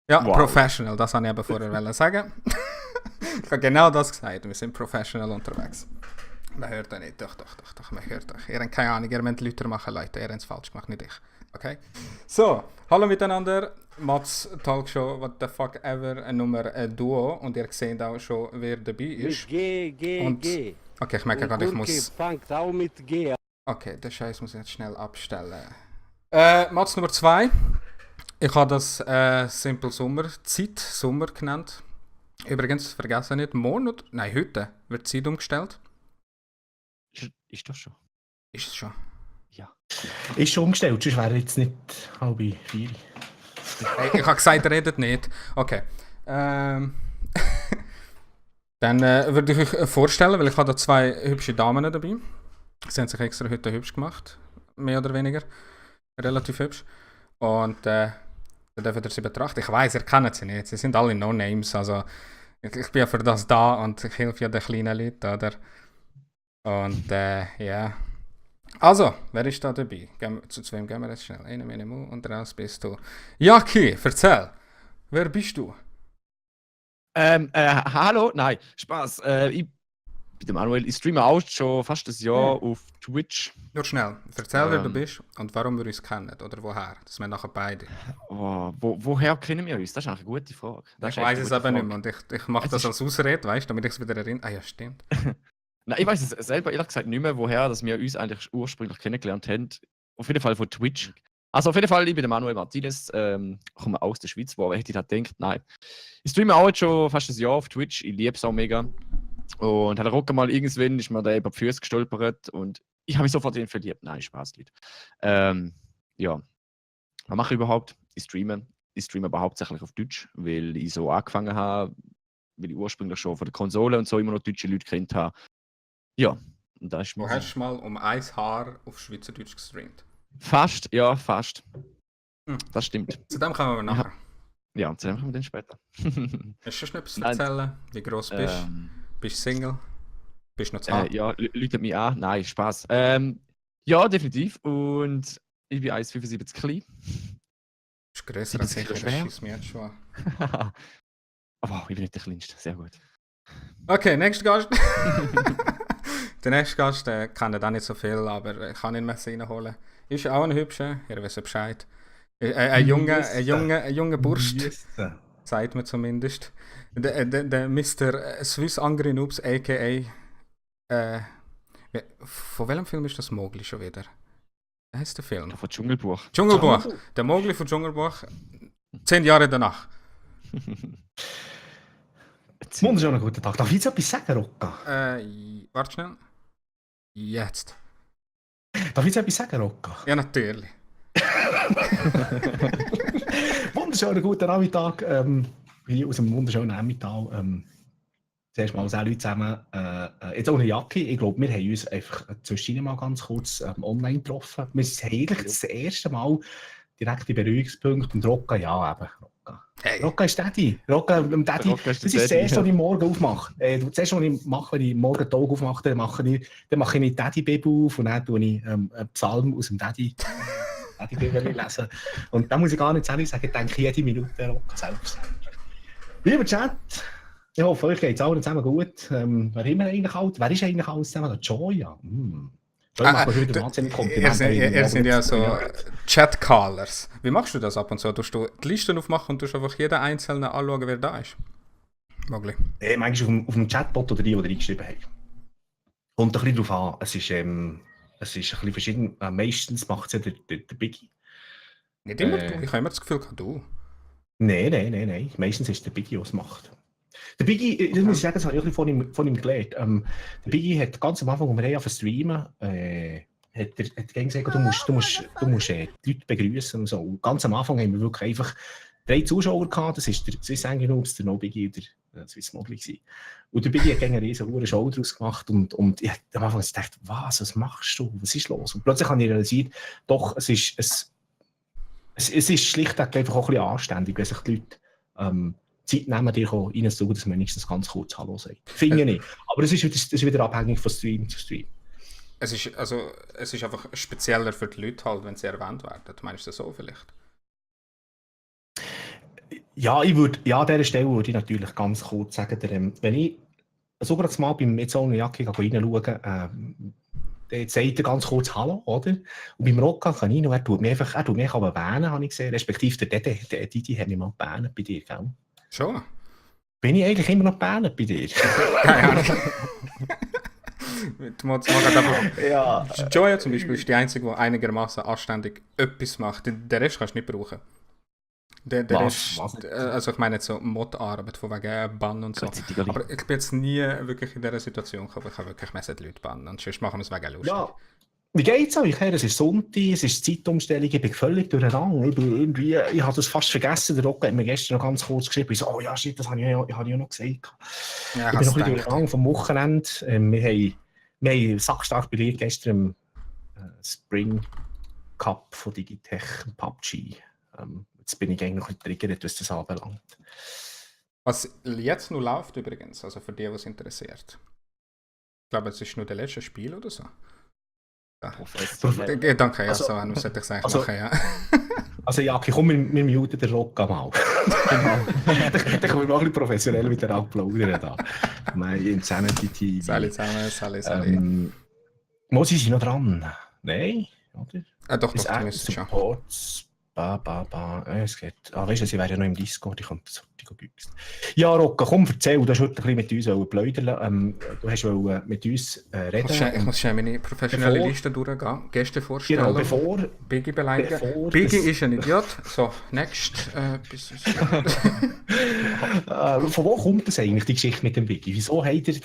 Ja, Wow. professional, das wollte ich eben vorher sagen. Ich habe genau das gesagt, wir sind professional unterwegs. Man hört euch nicht, doch, man hört euch. Ihr habt keine Ahnung, ihr müsst Leute machen, Leute, ihr habt es falsch gemacht, nicht ich. Okay? So, hallo miteinander, Mats Talkshow, what the fuck ever, Nummer Duo. Und ihr seht auch schon, wer dabei ist. Mit G. Okay, ich merke gerade, ich Gurke muss... fängt auch mit G an. Okay, den Scheiß muss ich jetzt schnell abstellen. Mats Nummer 2. Ich habe das Simple Sommer genannt. Übrigens, vergessen nicht, morgen oder... Nein, heute wird die Zeit umgestellt. Ist das schon? Ist es schon? Ja. Ist schon umgestellt, sonst wäre jetzt nicht 3:30. Hey, ich habe gesagt, ihr redet nicht. Okay. Dann würde ich euch vorstellen, weil ich habe da 2 hübsche Damen dabei. Sie haben sich extra heute hübsch gemacht. Mehr oder weniger. Relativ hübsch. Und dann dürft ihr sie betrachten. Ich weiss, ihr kennt sie nicht. Sie sind alle No-Names. Also ich bin ja für das da und ich helfe ja den kleinen Leuten, oder? Und ja. Also, wer ist da dabei? Zu wem gehen wir jetzt schnell? Eine Minute und raus bist du. Jaki, erzähl. Wer bist du? Hallo? Nein, Spaß. Ich bin der Manuel. Ich streame auch schon fast ein Jahr auf Twitch. Nur schnell. Erzähl, wer du bist und warum wir uns kennen. Oder woher. Das sind nachher beide. Oh, woher kennen wir uns? Das ist eigentlich eine gute Frage. Das Ich ist echt weiss eine es gute aber nicht Frage. mehr. Und ich mache Es das ist- als Ausrede, weißt du, damit ich es wieder erinnere. Ah ja, stimmt. Nein, ich weiß es selber ehrlich gesagt nicht mehr, woher dass wir uns eigentlich ursprünglich kennengelernt haben. Auf jeden Fall von Twitch. Also auf jeden Fall, ich bin der Manuel Martinez, komme aus der Schweiz, wo hätte ich da gedacht, nein. Ich streame auch jetzt schon fast ein Jahr auf Twitch, ich liebe es auch mega. Und hat Rocker mal irgendwann ist mir da über die Füße gestolpert und ich habe mich sofort in ihn verliebt. Nein, Spaß, Leute. Ja, was mache ich überhaupt? Ich streame aber hauptsächlich auf Deutsch, weil ich so angefangen habe, weil ich ursprünglich schon von der Konsole und so immer noch deutsche Leute kennt habe. Ja, und da ist Du mir hast mal um ein Haar auf Schweizerdeutsch gestreamt. fast, ja, fast. Hm. Das stimmt. Zu dem kommen wir nachher. Ja, zu dem kommen wir dann später. Hast du schon etwas zu Nein. erzählen? Wie groß bist du? Bist du Single? Bist du noch zart? Ja, läutet mich an. Nein, Spaß. Ja, definitiv. Und ich bin 1,75 klein. Bist du grösser als 70 ich? Kilo Das schwer. schießt mich jetzt schon an. Aber ich bin nicht der Kleinste. Sehr gut. Okay, nächster Gast. Der nächste Gast kennt auch nicht so viel, aber ich kann ihn mehr reinholen. Ist auch ein hübscher, ihr wisst Bescheid. Ein junger Bursch, sagt man zumindest. Der Mr. Swiss Angry Noobs, a.k.a. Von welchem Film ist das Mowgli schon wieder? Wie heißt der Film? Von Dschungelbuch. Dschungelbuch. Der Mowgli von Dschungelbuch. 10 Jahre danach. Wunderschönen einen guten Tag. Darf ich jetzt etwas sagen, Rocca? Warte schnell. Jetzt. Darf ich jetzt etwas sagen, Rocca? Ja, natürlich. Wunderschönen guten Nachmittag. Hier aus einem wunderschönen Emmental. Zuerst mal alle Leute zusammen. Jetzt ohne Jacke. Ich glaube, wir haben uns einfach zwischen mal ganz kurz online getroffen. Wir sind eigentlich das erste Mal direkt in Berührungspunkt. Und Rocca, ja, eben. Hey. Rocca ist Daddy. Rocca, Daddy. Rocca ist Das der ist das Daddy, Erste, ja. was ich morgen aufmache. Das Erste, was ich mache, wenn ich morgen die Augen aufmache, dann mache ich mit Daddy-Bibel auf und dann tue ich einen Psalm aus dem Daddy-Bibel lesen. Und da muss ich gar nicht sagen, ich denke jede Minute Rocca selbst. Lieber Chat, ich hoffe, euch geht es allen zusammen gut. Wer ist eigentlich alles zusammen? Der Joya. Joya macht mir schon wieder wahnsinnig Komplimente. Ihr sind ja so Chat-Callers. Wie machst du das ab und zu? Tust du die Listen aufmachen und tust einfach jeden Einzelnen anschauen, wer da ist? Mogli. Manchmal auf dem Chatbot oder die reingeschrieben haben. Kommt ein bisschen darauf an. Es ist ein bisschen verschieden. Meistens macht es ja der Biggie. Nicht immer du. Ich habe immer das Gefühl, du. Nein. Meistens ist es der Biggie, der es macht. Der Biggie, das muss ich sagen, das habe ich von ihm gelernt. Der Biggie hat ganz am Anfang, als wir auf streamen, hat er gesagt, du musst die Leute begrüßen und so. Und ganz am Anfang haben wir wirklich einfach 3 Zuschauer gehabt. Das ist der Swiss Angry Noobs, der No Biggie und der Swiss Mowgli. Und der Biggie hat eine riesen Show daraus gemacht. Und ich habe am Anfang gedacht, was machst du? Was ist los? Und plötzlich habe ich realisiert, doch, es ist schlichtweg einfach auch ein bisschen anständig, wenn sich die Leute Zeit nehmen, dir reinzuschauen, dass man wenigstens ganz kurz Hallo sagt. Finde ich nicht. Aber es ist wieder abhängig von Stream zu Stream. Es ist einfach spezieller für die Leute, halt, wenn sie erwähnt werden. Meinst du das so vielleicht? Ja, an dieser Stelle würde ich natürlich ganz kurz sagen, wenn ich so gerade mal beim jetzt ohne Jacke reinschaue, dann sagt er ganz kurz Hallo, oder? Und beim Rocca Canino, er tut mich aber bähnen, habe ich gesehen, respektive der Didi hat mich mal gebähnt bei dir, gell? Schon? Bin ich eigentlich immer noch gebähnt bei dir? Keine Ahnung. Du musst mal gerade einfach... Ja. Joya zum Beispiel ist die einzige, die einigermaßen anständig etwas macht. Den Rest kannst du nicht brauchen. Der Rest, also ich meine jetzt so Mod-Arbeit, von wegen Bann und so. Aber ich bin jetzt nie wirklich in dieser Situation gekommen, ich habe wirklich die Leute bannen und sonst machen wir es wegen lustig. Ja. Wie geht's euch? Es ist Sonntag, es ist Zeitumstellung, ich bin völlig durcheinander. Ich habe das fast vergessen, der Rocco hat mir gestern noch ganz kurz geschrieben, ich so, oh ja, shit, das habe ich ja noch gesagt. Ja, ich bin noch ein bisschen durcheinander vom Wochenende. Wir haben sackstark belegt gestern im Spring Cup von Digitech PUBG. Jetzt bin ich eigentlich noch ein bisschen triggert, was das anbelangt. Was jetzt noch läuft übrigens, also für die, was interessiert. Ich glaube, es ist nur das letzte Spiel oder so. Ja. Danke, ja, so sollte ich es eigentlich machen, ja. Also Jacki, komm, wir muten den Rock mal. Dann können wir mal ein bisschen professionell mit der Uploadern da. Mein Insanity TV. Sali. Muss ich sie noch dran? Nein, oder? Doch, du müsstest schon. Es geht. Weißt du, sie wären ja noch im Discord, ich könnte das güchsen. Ja, Rocca, komm, erzähl, du hast heute ein bisschen mit uns plaudern. Du hast mit uns reden. Ich muss schnell meine professionelle Liste durchgehen. Gäste vorstellen. Genau, Biggie beleidigen. Biggie ist ein Idiot. So, next. Von wo kommt das eigentlich, die Geschichte mit dem Biggie? Wieso habt ihr,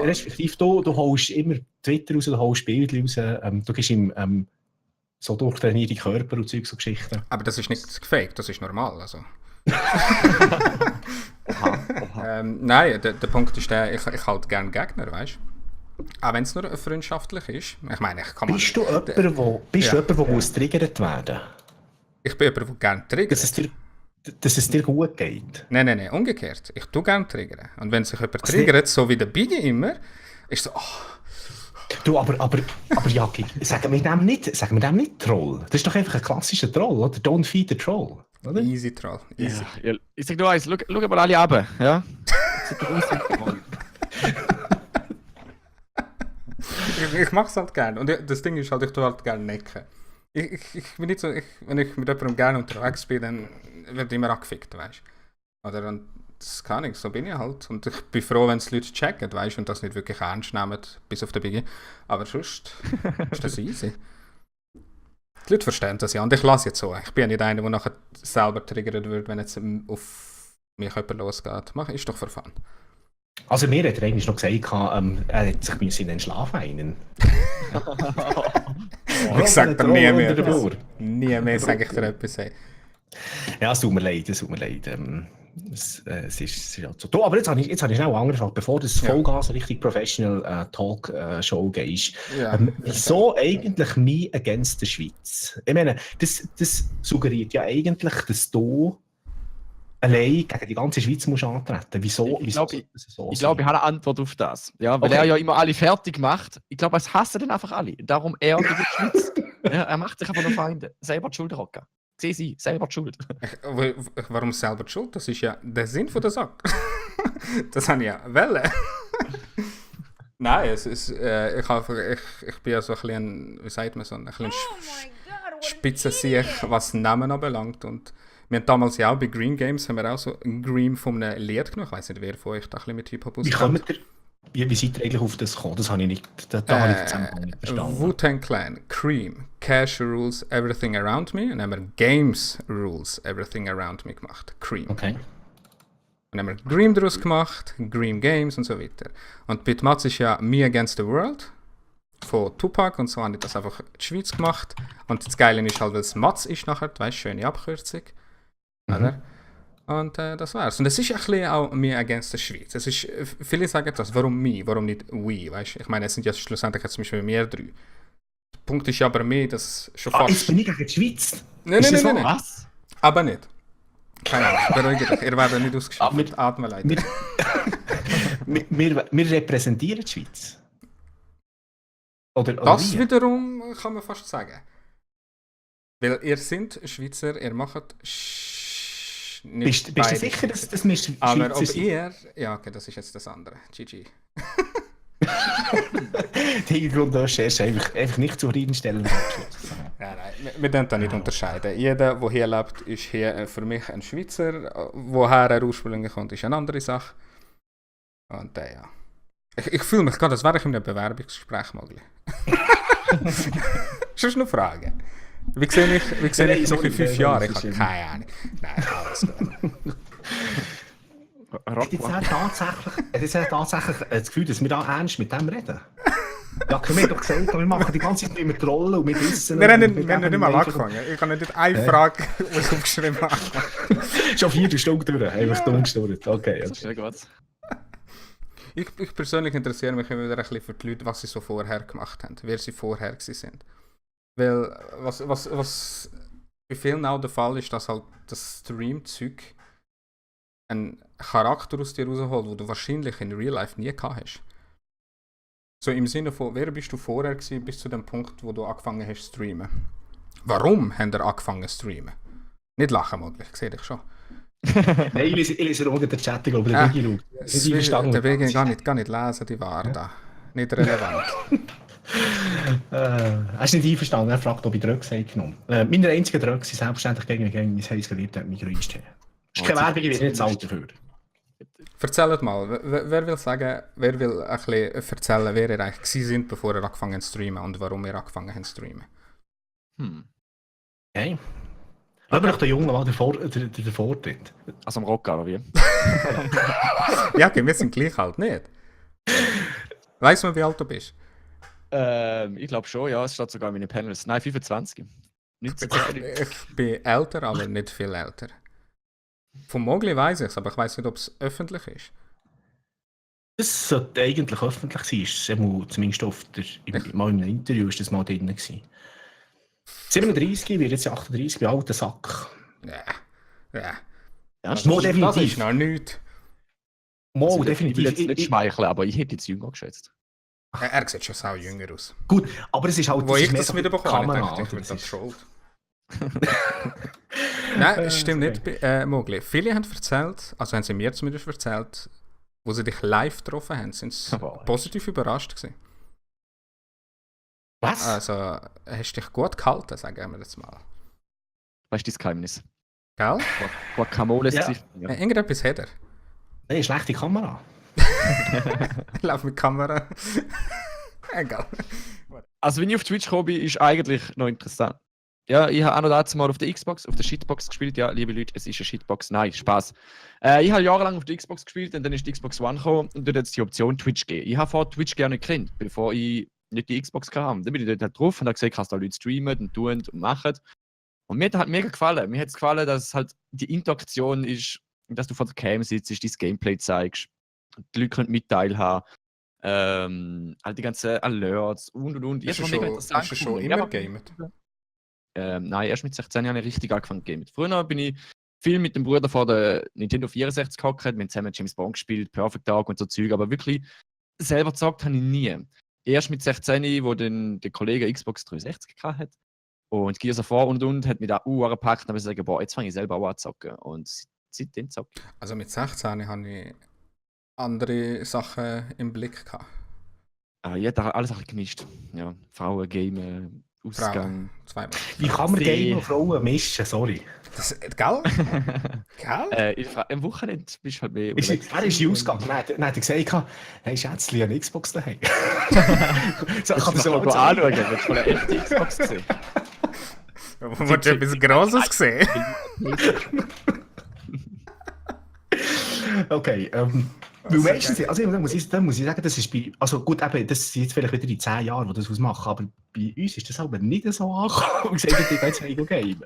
respektive du holst immer Twitter raus, du holst Bilder raus, du gibst ihm so durchtrainierte Körper und Zeug, so Geschichten. Aber das ist nicht gefaked, das ist normal. Also. Nein, der Punkt ist der, ich halte gerne Gegner, weißt du? Auch wenn es nur freundschaftlich ist. Ich meine, ich kann Bist du jemand, der muss triggert werden? Ich bin jemand, der gerne triggert. Dass es dir gut geht? Nein, umgekehrt. Ich tue gerne triggern. Und wenn sich jemand triggert, so wie der Biggie immer, ist so, Du, aber Jacki, sagen wir dem nicht Troll. Das ist doch einfach ein klassischer Troll, oder? Don't feed the Troll, oder? Easy Troll, easy. Ja, ich sag nur eins, schau mal alle runter, ja? Ich mach's halt gerne. Und das Ding ist halt, ich tue halt gerne necken. Ich bin nicht so, wenn ich mit jemandem gerne unterwegs bin, dann wird immer angefickt, weißt du? Oder dann, das kann ich, so bin ich halt. Und ich bin froh, wenn es Leute checken, weißt du, und das nicht wirklich ernst nehmen, bis auf den Biggie. Aber sonst ist das easy. Die Leute verstehen das ja, und ich lasse jetzt so. Ich bin ja nicht einer, der nachher selber triggert wird, wenn jetzt auf mich jemand losgeht. Ist doch für Fun. Also mir hat er eigentlich noch gesagt, er hat sich in den Schlaf weinen. Ich sage dir nie mehr. Nie mehr sage ich dir etwas. Ja, es tut mir leid. Es ist halt so. Aber jetzt habe ich schnell angefragt, bevor das Vollgas richtig Professional Talk-Show geht. Ja. Wieso eigentlich Me Against the Schweiz? Ich meine, das suggeriert ja eigentlich, dass du allein gegen die ganze Schweiz musst antreten. Wieso? Ich glaube, ich habe eine Antwort auf das. Ja, weil er ja immer alle fertig macht. Ich glaube, es hassen dann einfach alle. Darum er gegen die Schweiz. Ja, er macht sich einfach nur Feinde. Selber die Schuld hocken. Sieh sie, selber die Schuld. Warum selber die Schuld? Das ist ja der Sinn von der Sache. Das habe ich ja wollen. Nein, es ist, ich bin ja so ein bisschen, wie sagt man so, ein bisschen Spitzensieg, was Namen anbelangt. Und wir haben damals ja auch bei Green Games haben wir auch so ein Green von einem Lied genommen. Ich weiss nicht, wer von euch da ein bisschen mit Hip-Hop auskennt. Wie seid ihr eigentlich auf das gekommen? Das habe ich nicht, da habe ich den Zusammenhang nicht verstanden. Wu-Tang Clan, Cream, Cash Rules Everything Around Me. Und dann haben wir Games Rules Everything Around Me gemacht. Cream. Okay. Und dann haben wir Dream daraus gemacht, Dream Games und so weiter. Und bei Mats ist ja Me Against the World von Tupac und so habe ich das einfach in die Schweiz gemacht. Und das Geile ist halt, weil es Mats ist nachher, du weißt, schöne Abkürzung. Oder? Und das war's. Und es ist ein bisschen auch Me Against the Schweiz. Es ist, viele sagen das, warum Me, warum nicht We, weißt? Ich meine, es sind ja schlussendlich jetzt zum Beispiel mehr 3. Der Punkt ist ja aber mehr, dass schon fast... jetzt bin ich gegen die Schweiz? Nein. Was? Aber nicht. Keine Ahnung, beruhigt euch. Ihr werdet nicht ausgeschafft. Atmen leid. Wir repräsentieren die Schweiz. Oder das wie? Wiederum kann man fast sagen. Weil ihr seid Schweizer, ihr macht nicht Bist du beide sicher, Schweizer. dass wir Schweizer Aber ob sind? ihr... Ja, okay, das ist jetzt das andere. GG. Die Hintergrundrecherche einfach nicht zufriedenstellend abgeschlossen. Ja, nein, wir dürfen da nicht unterscheiden. Jeder, der hier lebt, ist hier für mich ein Schweizer. Woher er ursprünglich kommt, ist eine andere Sache. Und ja. Ich fühle mich gerade, als wäre ich in einem Bewerbungsgespräch mogli. Sonst noch Fragen? Wie sehe ich mich in 5 Jahren? Ich habe keine Ahnung. Nein, alles gut. Hat jetzt tatsächlich das Gefühl, dass wir da ernst mit dem reden? Ja, wir haben doch gesagt, wir machen die ganze Zeit immer Trollen und wir wissen... Wir haben nicht mal angefangen. Ich habe nicht eine Frage aufgeschrieben. Schon 4 Stunden durch, einfach dumm gestört. Okay, Das ist ja gut. Ich persönlich interessiere mich immer wieder ein bisschen für die Leute, was sie so vorher gemacht haben, wer sie vorher gewesen sind. Weil, was bei vielen auch der Fall ist, dass halt das Stream-Zeug einen Charakter aus dir rausholt, den du wahrscheinlich in Real Life nie gehabt hast. So im Sinne von, wer bist du vorher gewesen, bis zu dem Punkt, wo du angefangen hast zu streamen? Warum haben ihr angefangen zu streamen? Nicht lachen, möglich, ich sehe dich schon. Nein, ich lese auch den Chat, glaube ich, der Wiki schaut. Der Wiki gar nicht lesen, die waren da. Nicht relevant. Er ist nicht einverstanden, er fragt, ob ich Drugs habe genommen. Meine einzigen Drugs sind selbstverständlich gegen mein heiß geliebtes Migros. Das ist keine Werbung, ich werde nicht zahlt dafür. Erzählt mal, wer will sagen, wer will ein bisschen erzählen, wer ihr eigentlich gewesen sind, bevor ihr angefangen habt zu streamen und warum ihr angefangen habt zu streamen? Okay. Aber noch der Junge, der Vortritt. Also am Rock, oder wie? Ja, okay, wir sind gleich alt, nicht? Weiss man, wie alt du bist? Ich glaube schon, ja. Es steht sogar in meinen Panels. Nein, 25. Ich bin älter, aber nicht viel älter. Von Mogli weiss ich es, aber ich weiss nicht, ob es öffentlich ist. Das sollte eigentlich öffentlich sein. Ist zumindest mal in einem Interview ist das mal drin gewesen. 37, wird jetzt 38, bei alten Sack. Ja. Ja, Mo, Das definitiv. ist noch nichts. Mo, Ich will definitiv. jetzt nicht schmeicheln, aber ich hätte jetzt jünger geschätzt. Er sieht schon sau jünger aus. Gut, aber es ist halt... Wo ist ich mehr das so wieder bekomme, dachte ich, oder? ich werde Das dann ist- trollt. Nein, es stimmt nicht, Mogli. Viele haben erzählt, also haben sie mir zumindest erzählt, wo sie dich live getroffen haben, sind sie Wow. positiv überrascht gewesen. Was? Also, hast dich gut gehalten, sagen wir jetzt mal. Weißt du das Geheimnis? Gell? Guacamole ist Ja. Gesicht. Ja. Irgendetwas hat er. Nein, schlechte Kamera. Ich laufe mit Kamera. Egal. Also, wenn ich auf Twitch gekommen bin, ist eigentlich noch interessant. Ja, ich habe auch noch dazu mal auf der Xbox, auf der Shitbox gespielt. Ja, liebe Leute, es ist eine Shitbox. Nein, Spaß. Ich habe jahrelang auf der Xbox gespielt und dann ist die Xbox One gekommen und dort hat es die Option Twitch gegeben. Ich habe vor Twitch gerne gekannt, bevor ich nicht die Xbox hatte. Dann bin ich dort halt drauf und habe gesehen, dass da Leute streamen und tun und machen. Und mir hat halt mega gefallen. Mir hat es gefallen, dass halt die Interaktion ist, dass du vor der Cam sitzt, dein Gameplay zeigst. Die Leute können Mitteil haben. Halt die ganzen Alerts und. Hast du schon immer gamet? Nein, erst mit 16 Jahren habe ich richtig angefangen zu gamen. Früher bin ich viel mit dem Bruder vor der Nintendo 64 gehockt, wir haben zusammen James Bond gespielt, Perfect Dark und so Zeug, aber wirklich selber gezockt habe ich nie. Erst mit 16, wo dann der Kollege Xbox 360 hatte und Gears of War und hat mich da gepackt und habe gesagt, boah, jetzt fange ich selber auch an zu zocken. Und seitdem zocke ich. Also mit 16 habe ich andere Sachen im Blick gehabt. Ich habe alles ein bisschen gemischt. Ja, Frauen, Gamen, Ausgang. Zweimal. Wie kann man See. Game und Frauen mischen? Sorry. Das, gell? Gell? Am Wochenende bist du halt mehr. Er ist in Ausgang. Dann hat er gesagt, hey Schätzchen, eine Xbox daheim. So, Ich kann das so mal anschauen, wenn du von einer echten Xbox gesehen. Wolltest du etwas Grosses gesehen? Okay, weil meistens, also da muss ich sagen, das ist bei, also gut, eben, das sind jetzt vielleicht wieder die 10 Jahre, wo das machen, aber bei uns ist das aber nicht so angekommen. Und gesagt, ich jetzt nicht game.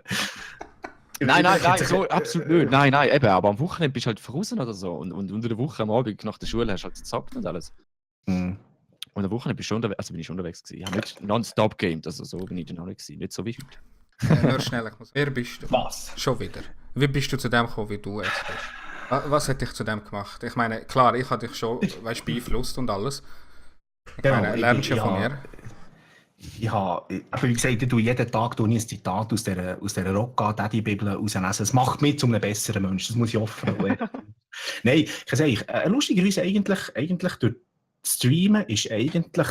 Nein, so absolut nicht. Nein, eben, aber am Wochenende bist du halt draußen oder so. Und unter der Woche am Abend nach der Schule hast du halt gezockt und alles. Mhm. Und am Wochenende bin ich unterwegs gewesen. Ich habe nicht nonstop gamed, also so bin ich dann auch nicht gewesen. Nicht so wie heute. Nur schnell, ich muss. Wer bist du? Was? Schon wieder. Wie bist du zu dem gekommen, wie du jetzt bist? Was hat dich zu dem gemacht? Ich meine, klar, ich habe dich schon, weißt, beeinflusst und alles. Ich meine, lernst du von mir? wie gesagt, ich tue jeden Tag ein Zitat aus dieser Rocca-Daddy-Bibel rauslesen. Es macht mich zu einem besseren Menschen, das muss ich offen sagen. Nein, ich kann sagen, lustigerweise eigentlich durch das Streamen ist eigentlich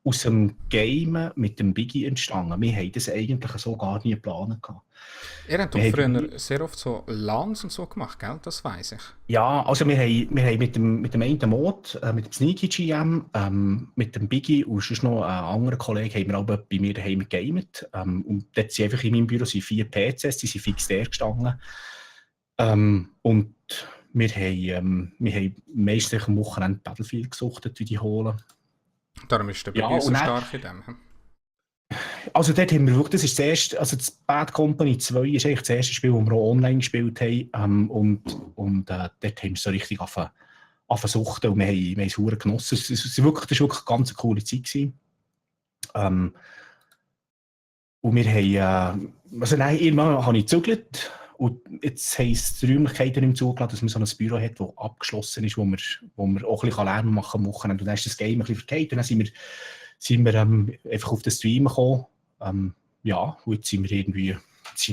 aus dem Gamen mit dem Biggie entstanden. Wir haben das eigentlich so gar nie geplant gehabt. Ihr habt doch früher sehr oft so LANs und so gemacht, gell? Das weiss ich. Ja, also wir haben mit dem einen Mod, mit dem Sneaky GM, mit dem Biggie und sonst noch einen anderen Kollegen haben wir auch bei mir daheim gegamet. Und dort sind einfach in meinem Büro 4 PCs, die sind fix da gestanden. Und wir haben meistens am Wochenende Battlefield gesuchtet, wie die holen. Darum ist der Biggie so stark in dem. Also dort haben wir wirklich, das ist das erste, also das Bad Company 2 ist eigentlich das erste Spiel, das wir auch online gespielt haben. Und dort haben wir so richtig angefangen und wir haben es verdammt genossen. Das war wirklich eine ganz coole Zeit gewesen. Und wir haben, irgendwann habe ich gezügelt und jetzt heisst die Räumlichkeiten nicht mehr zugelassen, dass man so ein Büro hat, das abgeschlossen ist, wo wir auch ein bisschen Lärm machen am Wochenende. Und dann ist das Game ein bisschen verkehrt und dann sind wir einfach auf den Stream gekommen. Und jetzt sind wir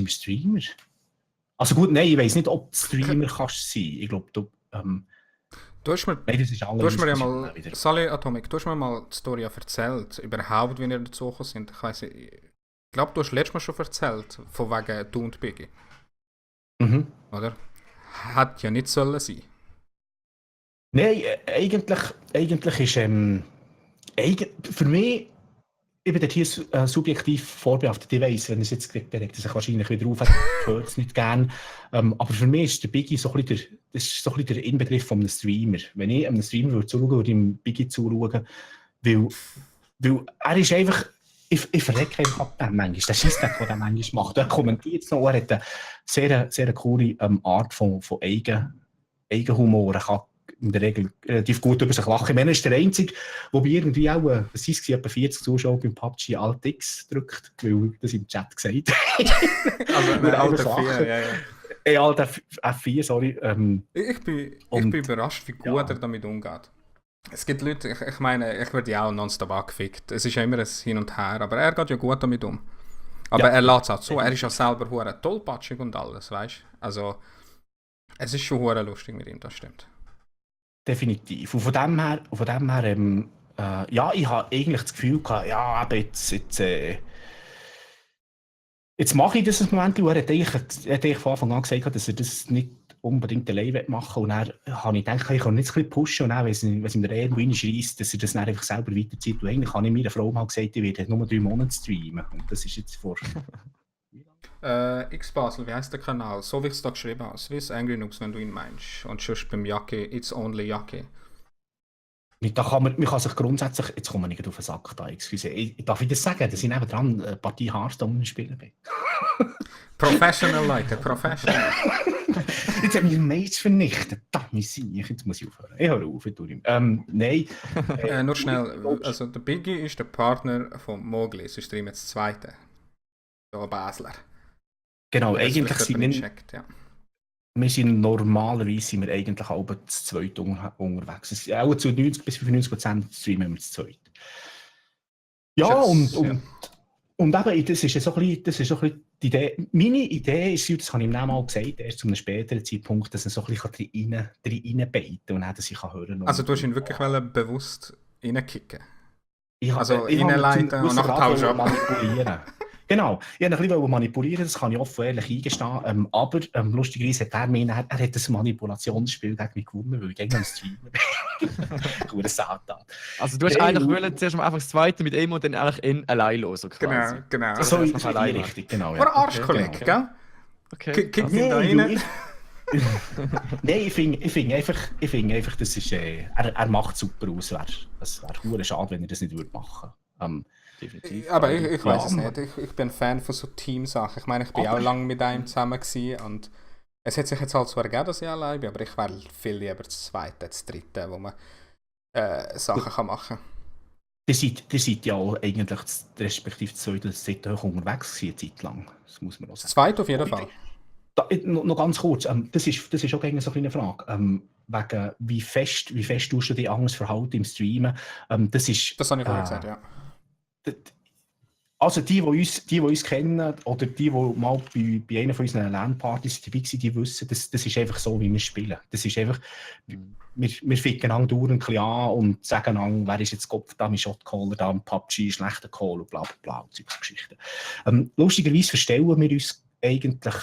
Streamer. Also gut, nein, ich weiss nicht, ob du Streamer kannst sein. Ich glaube, du hast mir ja mal, Sally Atomic, du hast mir mal die Story erzählt, überhaupt, wie ihr dazu gekommen sind. Ich glaube, du hast letztes Mal schon erzählt, von wegen du und Biggie. Mhm. Oder? Hat ja nicht sollen sein. Nein, eigentlich ist für mich, ich bin dort hier subjektiv vorbehaftet. Ich weiss, wenn es jetzt kriegt, regt er sich wahrscheinlich wieder auf, hört es nicht gern. Aber für mich ist der Biggie so ein bisschen der Inbegriff von einem Streamer. Wenn ich einem Streamer zuschauen würde ich dem Biggie zuschauen, weil er ist einfach, ich verrecke einfach ab dem manchmal. Der Scheissdreck, den er manchmal macht. Er kommentiert es noch, er hat eine sehr coole Art von Eigenhumor. Er kann in der Regel relativ gut über sich lachen. Ich meine, er ist der Einzige, der bei irgendwie auch, etwa 40 Zuschauer beim PUBG Alt X drückt, weil das im Chat gesagt also ein alter 4, ja. Alter F4, sorry. Ich bin überrascht, wie gut er damit umgeht. Es gibt Leute, ich meine, ich werde ja auch nonstop angefickt. Es ist ja immer ein Hin und Her, aber er geht ja gut damit um. Aber er lässt es auch zu, er ist ja selber hure tollpatschig und alles, weißt du? Also, es ist schon hure lustig mit ihm, das stimmt. Definitiv. Und von dem her ich habe eigentlich das Gefühl gehabt, ja, aber jetzt mache ich das ein Moment. Er hat eigentlich von Anfang an gesagt, dass er das nicht unbedingt alleine machen will. Und dann habe ich gedacht, ich kann nicht ein bisschen pushen und dann, wenn es ihm der irgendwo reinschreisst, dass er das dann einfach selber weiterzieht. Und eigentlich habe ich meiner Frau mal gesagt, ich werde nur 3 Monate streamen. Und das ist jetzt vor... X-Basel, wie heißt der Kanal? So wie ich es da geschrieben habe. Swiss Angry Noobs, wenn du ihn meinst. Und sonst beim Jacke, It's Only Jacke. Man kann sich grundsätzlich, jetzt kommen wir nicht auf den Sack da, excuse. Darf ich das sagen, dass ich nebenan eine Partie Hearthstone spielen bin? Professional, Leute, professional. Jetzt haben wir Mates vernichtet. Jetzt muss ich aufhören. Ich höre auf, ich tue nicht. Nein. Nur schnell, also der Biggie ist der Partner von Mowgli, sie streamen jetzt das zweite. So ein Basler. Genau, eigentlich sind wir sind normalerweise eigentlich auch zu zweit unterwegs. Es ist auch zu 90-95% streamen wir zu zweit. Ja, und eben, das ist so ein bisschen die Idee. Meine Idee ist, das habe ich ihm mal gesagt, erst zu einem späteren Zeitpunkt, dass er so ein bisschen reinbeitet und dann, dass ich hören kann. Also du hast ihn wirklich bewusst reinkicken? Ich reinleiten und nachher tauschen ab. Manipulieren. Genau, ich wollte ein bisschen manipulieren, das kann ich offen ehrlich eingestehen. Aber lustigerweise hat er hat das Manipulationsspiel gegen mich gewonnen, weil ich gegen einen Streamer bin. Satan. Also du hast eigentlich wollen, zuerst mal einfach das zweite mit ihm und dann eigentlich ihn allein los. Quasi. Genau. So ist allein richtig, genau. Ja. Oder Arschkollege, gell? Okay. Kick ihn da rein. Nein, ich finde einfach, das ist, er macht super aus. Es wäre verdammt schade, wenn er das nicht machen würde. Definitiv. Aber ich weiß es nicht. Ich bin ein Fan von so Teamsachen. Ich meine, ich bin auch lange mit einem zusammen gewesen und es hat sich jetzt halt so ergeben, dass ich allein bin, aber ich wäre viel lieber das zweite, das dritte, wo man Sachen kann machen kann. Ihr seid ja auch eigentlich respektive das zweite und das dritte hoch unterwegs gewesen, eine Zeit lang. Das muss man auch sagen. Das zweite auf jeden Fall. Noch ganz kurz, das ist auch eine so eine Frage. Wegen, wie fest tust du dich anders verhalten im Streamen? Das habe ich vorher gesagt, ja. Also die uns kennen, oder die mal bei einer von unseren LAN-Partys dabei waren, die wissen, das ist einfach so, wie wir spielen. Das ist einfach, wir ficken an dauernd ein bisschen an und sagen an, wer ist jetzt Kopf da, mein Shotcaller, da ein PUBG, schlechter Call und bla bla bla und solche Geschichten. Lustigerweise verstellen wir uns eigentlich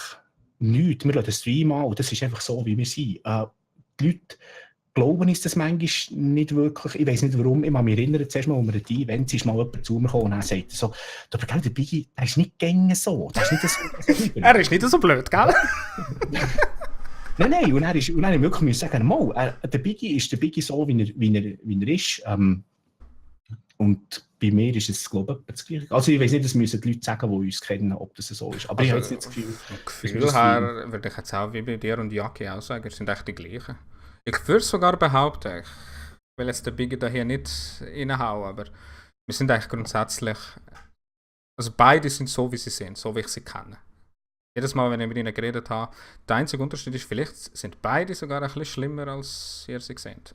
nichts. Wir lassen den Stream an und das ist einfach so, wie wir sind. Die Leute glauben uns das manchmal nicht wirklich. Ich weiss nicht warum. Ich kann mich erinnern, zuerst mal, als wir die Events ist mal jemand zu mir gekommen und er sagt so, du, aber der Biggie, der ist nicht gängig so. Der ist nicht so. Er ist nicht so blöd, gell? Nein. Und er haben wirklich müssen sagen, mal, der Biggie ist der Biggie so, wie er ist. Und bei mir ist es, glaube ich, das Gleiche. Also ich weiss nicht, das müssen die Leute sagen, die uns kennen, ob das so ist. Aber ich habe jetzt nicht das Gefühl her würde ich jetzt auch wie bei dir und Jackie auch sagen, es sind echt die gleichen. Ich würde sogar behaupten, ich will jetzt den Biggie da hier nicht reinhauen, aber wir sind eigentlich grundsätzlich, also beide sind so, wie sie sind, so wie ich sie kenne. Jedes Mal, wenn ich mit ihnen geredet habe, der einzige Unterschied ist, vielleicht sind beide sogar ein bisschen schlimmer, als ihr sie seht.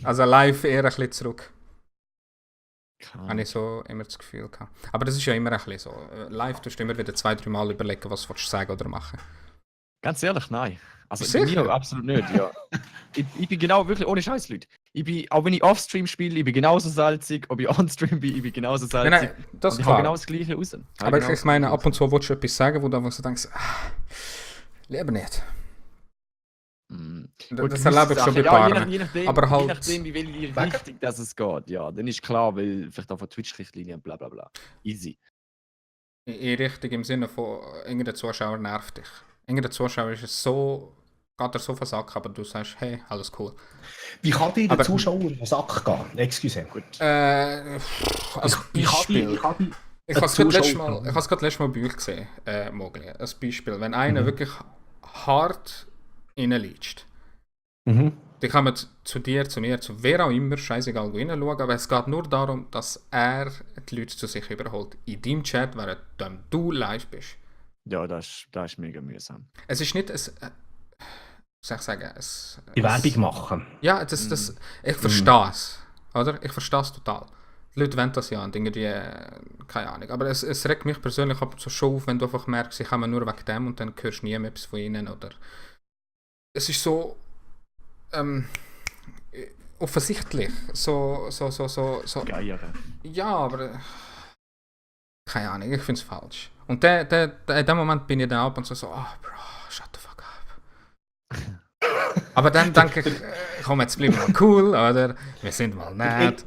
Also live eher ein bisschen zurück. Habe ich so immer das Gefühl gehabt. Aber das ist ja immer ein bisschen so. Live tust du immer wieder 2-3 Mal überlegen, was du sagen oder machen. Ganz ehrlich, nein. Also Sicher? mir absolut nicht, ja. Ich bin genau wirklich ohne Scheiß, Leute. Auch wenn ich Offstream spiele, ich bin genauso salzig. Ob ich Onstream bin, ich bin genauso salzig. Nein, das und ist ich klar. habe genau das Gleiche raus. Aber ich meine, ab und zu willst du etwas sagen, wo du denkst, lieber nicht. Das erlebe ich schon bei Paaren. Je nachdem, aber halt, je nachdem, wie welche Richtung das es geht, ja, dann ist klar, weil vielleicht auch von Twitch-Richtlinien bla bla bla. Easy. in Richtung im Sinne von, irgendein Zuschauer nervt dich. Irgendein Zuschauer ist es so, geht er so versacken, aber du sagst, hey, alles cool. Wie kann dir der Zuschauer in den Sack gehen? Excuse. Gut. Als Beispiel. Ich habe es gerade letztes Mal bei euch gesehen, Mogli. Als Beispiel, wenn einer wirklich hart reinliegt, dann kann man zu dir, zu mir, zu wer auch immer, scheißegal, wo reinschauen, aber es geht nur darum, dass er die Leute zu sich überholt. In deinem Chat, während du live bist. Ja, das ist mega mühsam. Es ist nicht soll ich sagen, die Werbung machen. Ja, ich verstehe es. Oder? Ich verstehe es total. Die Leute wollen das ja und irgendwie, keine Ahnung. Aber es regt mich persönlich ab und zu schon auf, wenn du einfach merkst, ich komme nur wegen dem und dann hörst du nie mehr etwas von ihnen. Oder es ist so offensichtlich. So. Geiere. Ja, aber keine Ahnung, ich finde es falsch. Und in dem Moment bin ich dann ab und so, oh, Bro, shut the fuck up. Aber dann denke ich, komm, jetzt bleiben wir cool, oder? Wir sind mal nett.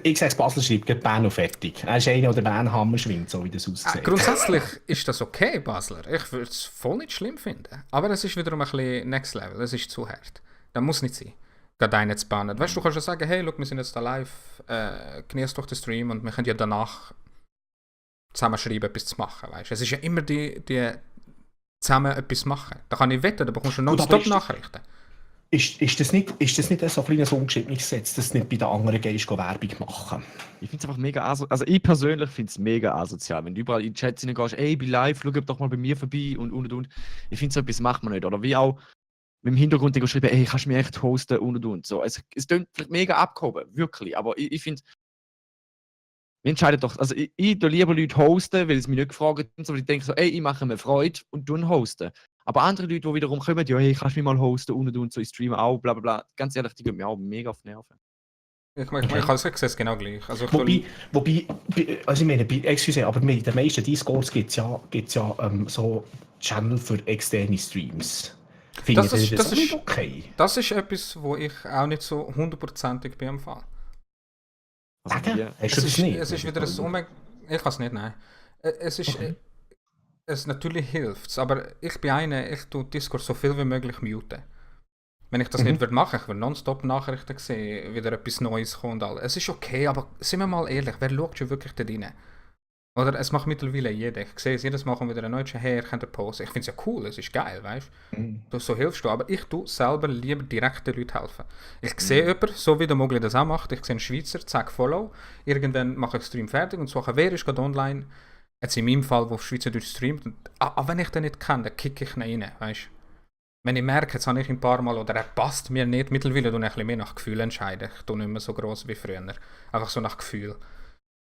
Ich sage, Basel schreibt, Bern und fertig. Er ist einer, der Bernhammer schwingt, so wie das aussieht. Grundsätzlich ist das okay, Basler. Ich würde es voll nicht schlimm finden. Aber es ist wiederum ein bisschen Next Level. Es ist zu hart. Das muss nicht sein. Gerade einen zu bannen. Weißt du, kannst ja sagen, hey, look, wir sind jetzt da live, genießt doch den Stream und wir können ja danach zusammen schreiben, etwas zu machen. Weißt? Es ist ja immer die zusammen etwas machen. Da kann ich wetten, da bekommst du nonstop Nachrichten. Ist das nicht so ein kleines ungeschriebenes Gesetz, dass du nicht bei den anderen gehst, Werbung machen? Ich finde es einfach mega asozial. Also ich persönlich finde es mega asozial. Wenn du überall in die Chats hineingehst, ey, bei live, schau doch mal bei mir vorbei und. Ich finde, so etwas macht man nicht. Oder wie auch mit dem Hintergrund geschrieben, ey, kannst du mich echt hosten und. So. Es klingt vielleicht mega abgehoben, wirklich. Aber ich finde, wir entscheiden doch. Also ich lieber Leute hosten, weil sie mich nicht gefragt haben, sondern ich denke so, ey, ich mache mir Freude und hosten. Aber andere Leute, die wiederum kommen, ja, hey, kannst du mich mal hosten und so, ich streame auch, bla bla bla. Ganz ehrlich, die gehen mir auch mega auf die Nerven. Ich sehe es genau gleich. Also wobei, also ich meine, excuse, aber in den meisten Discords gibt es ja so Channel für externe Streams. Das ist nicht okay? Das ist etwas, wo ich auch nicht so 100%ig bin am Fall. Also, hast du das nicht? Es ist wieder ein ich kann es nicht, nein. Es ist... Okay. Es natürlich hilft es, aber ich bin einer, ich tue Discord so viel wie möglich muten. Wenn ich das nicht würde machen, ich würde nonstop Nachrichten sehen, wieder etwas Neues kommt und alles. Es ist okay, aber sind wir mal ehrlich, wer schaut schon wirklich da rein? Oder es macht mittlerweile jeder. Ich sehe es jedes Mal kommt wieder ein neues, hey, ihr könnt ihr posten. Ich finde es ja cool, es ist geil, weißt du? So hilfst du, aber ich tue selber lieber direkt den Leuten helfen. Ich sehe jemanden, so wie der Mogli das auch macht, ich sehe einen Schweizer, zack, Follow, irgendwann mache ich den Stream fertig und suche, wer ist gerade online. Jetzt in meinem Fall, wo auf Schweizerdeutsch streamt, aber wenn ich den nicht kenne, dann kicke ich ihn rein, weißt? Wenn ich merke, jetzt habe ich ihn ein paar Mal oder er passt mir nicht, mittlerweile tue ich ein bisschen mehr nach Gefühl entscheiden. Ich tue nicht mehr so gross wie früher, einfach so nach Gefühl.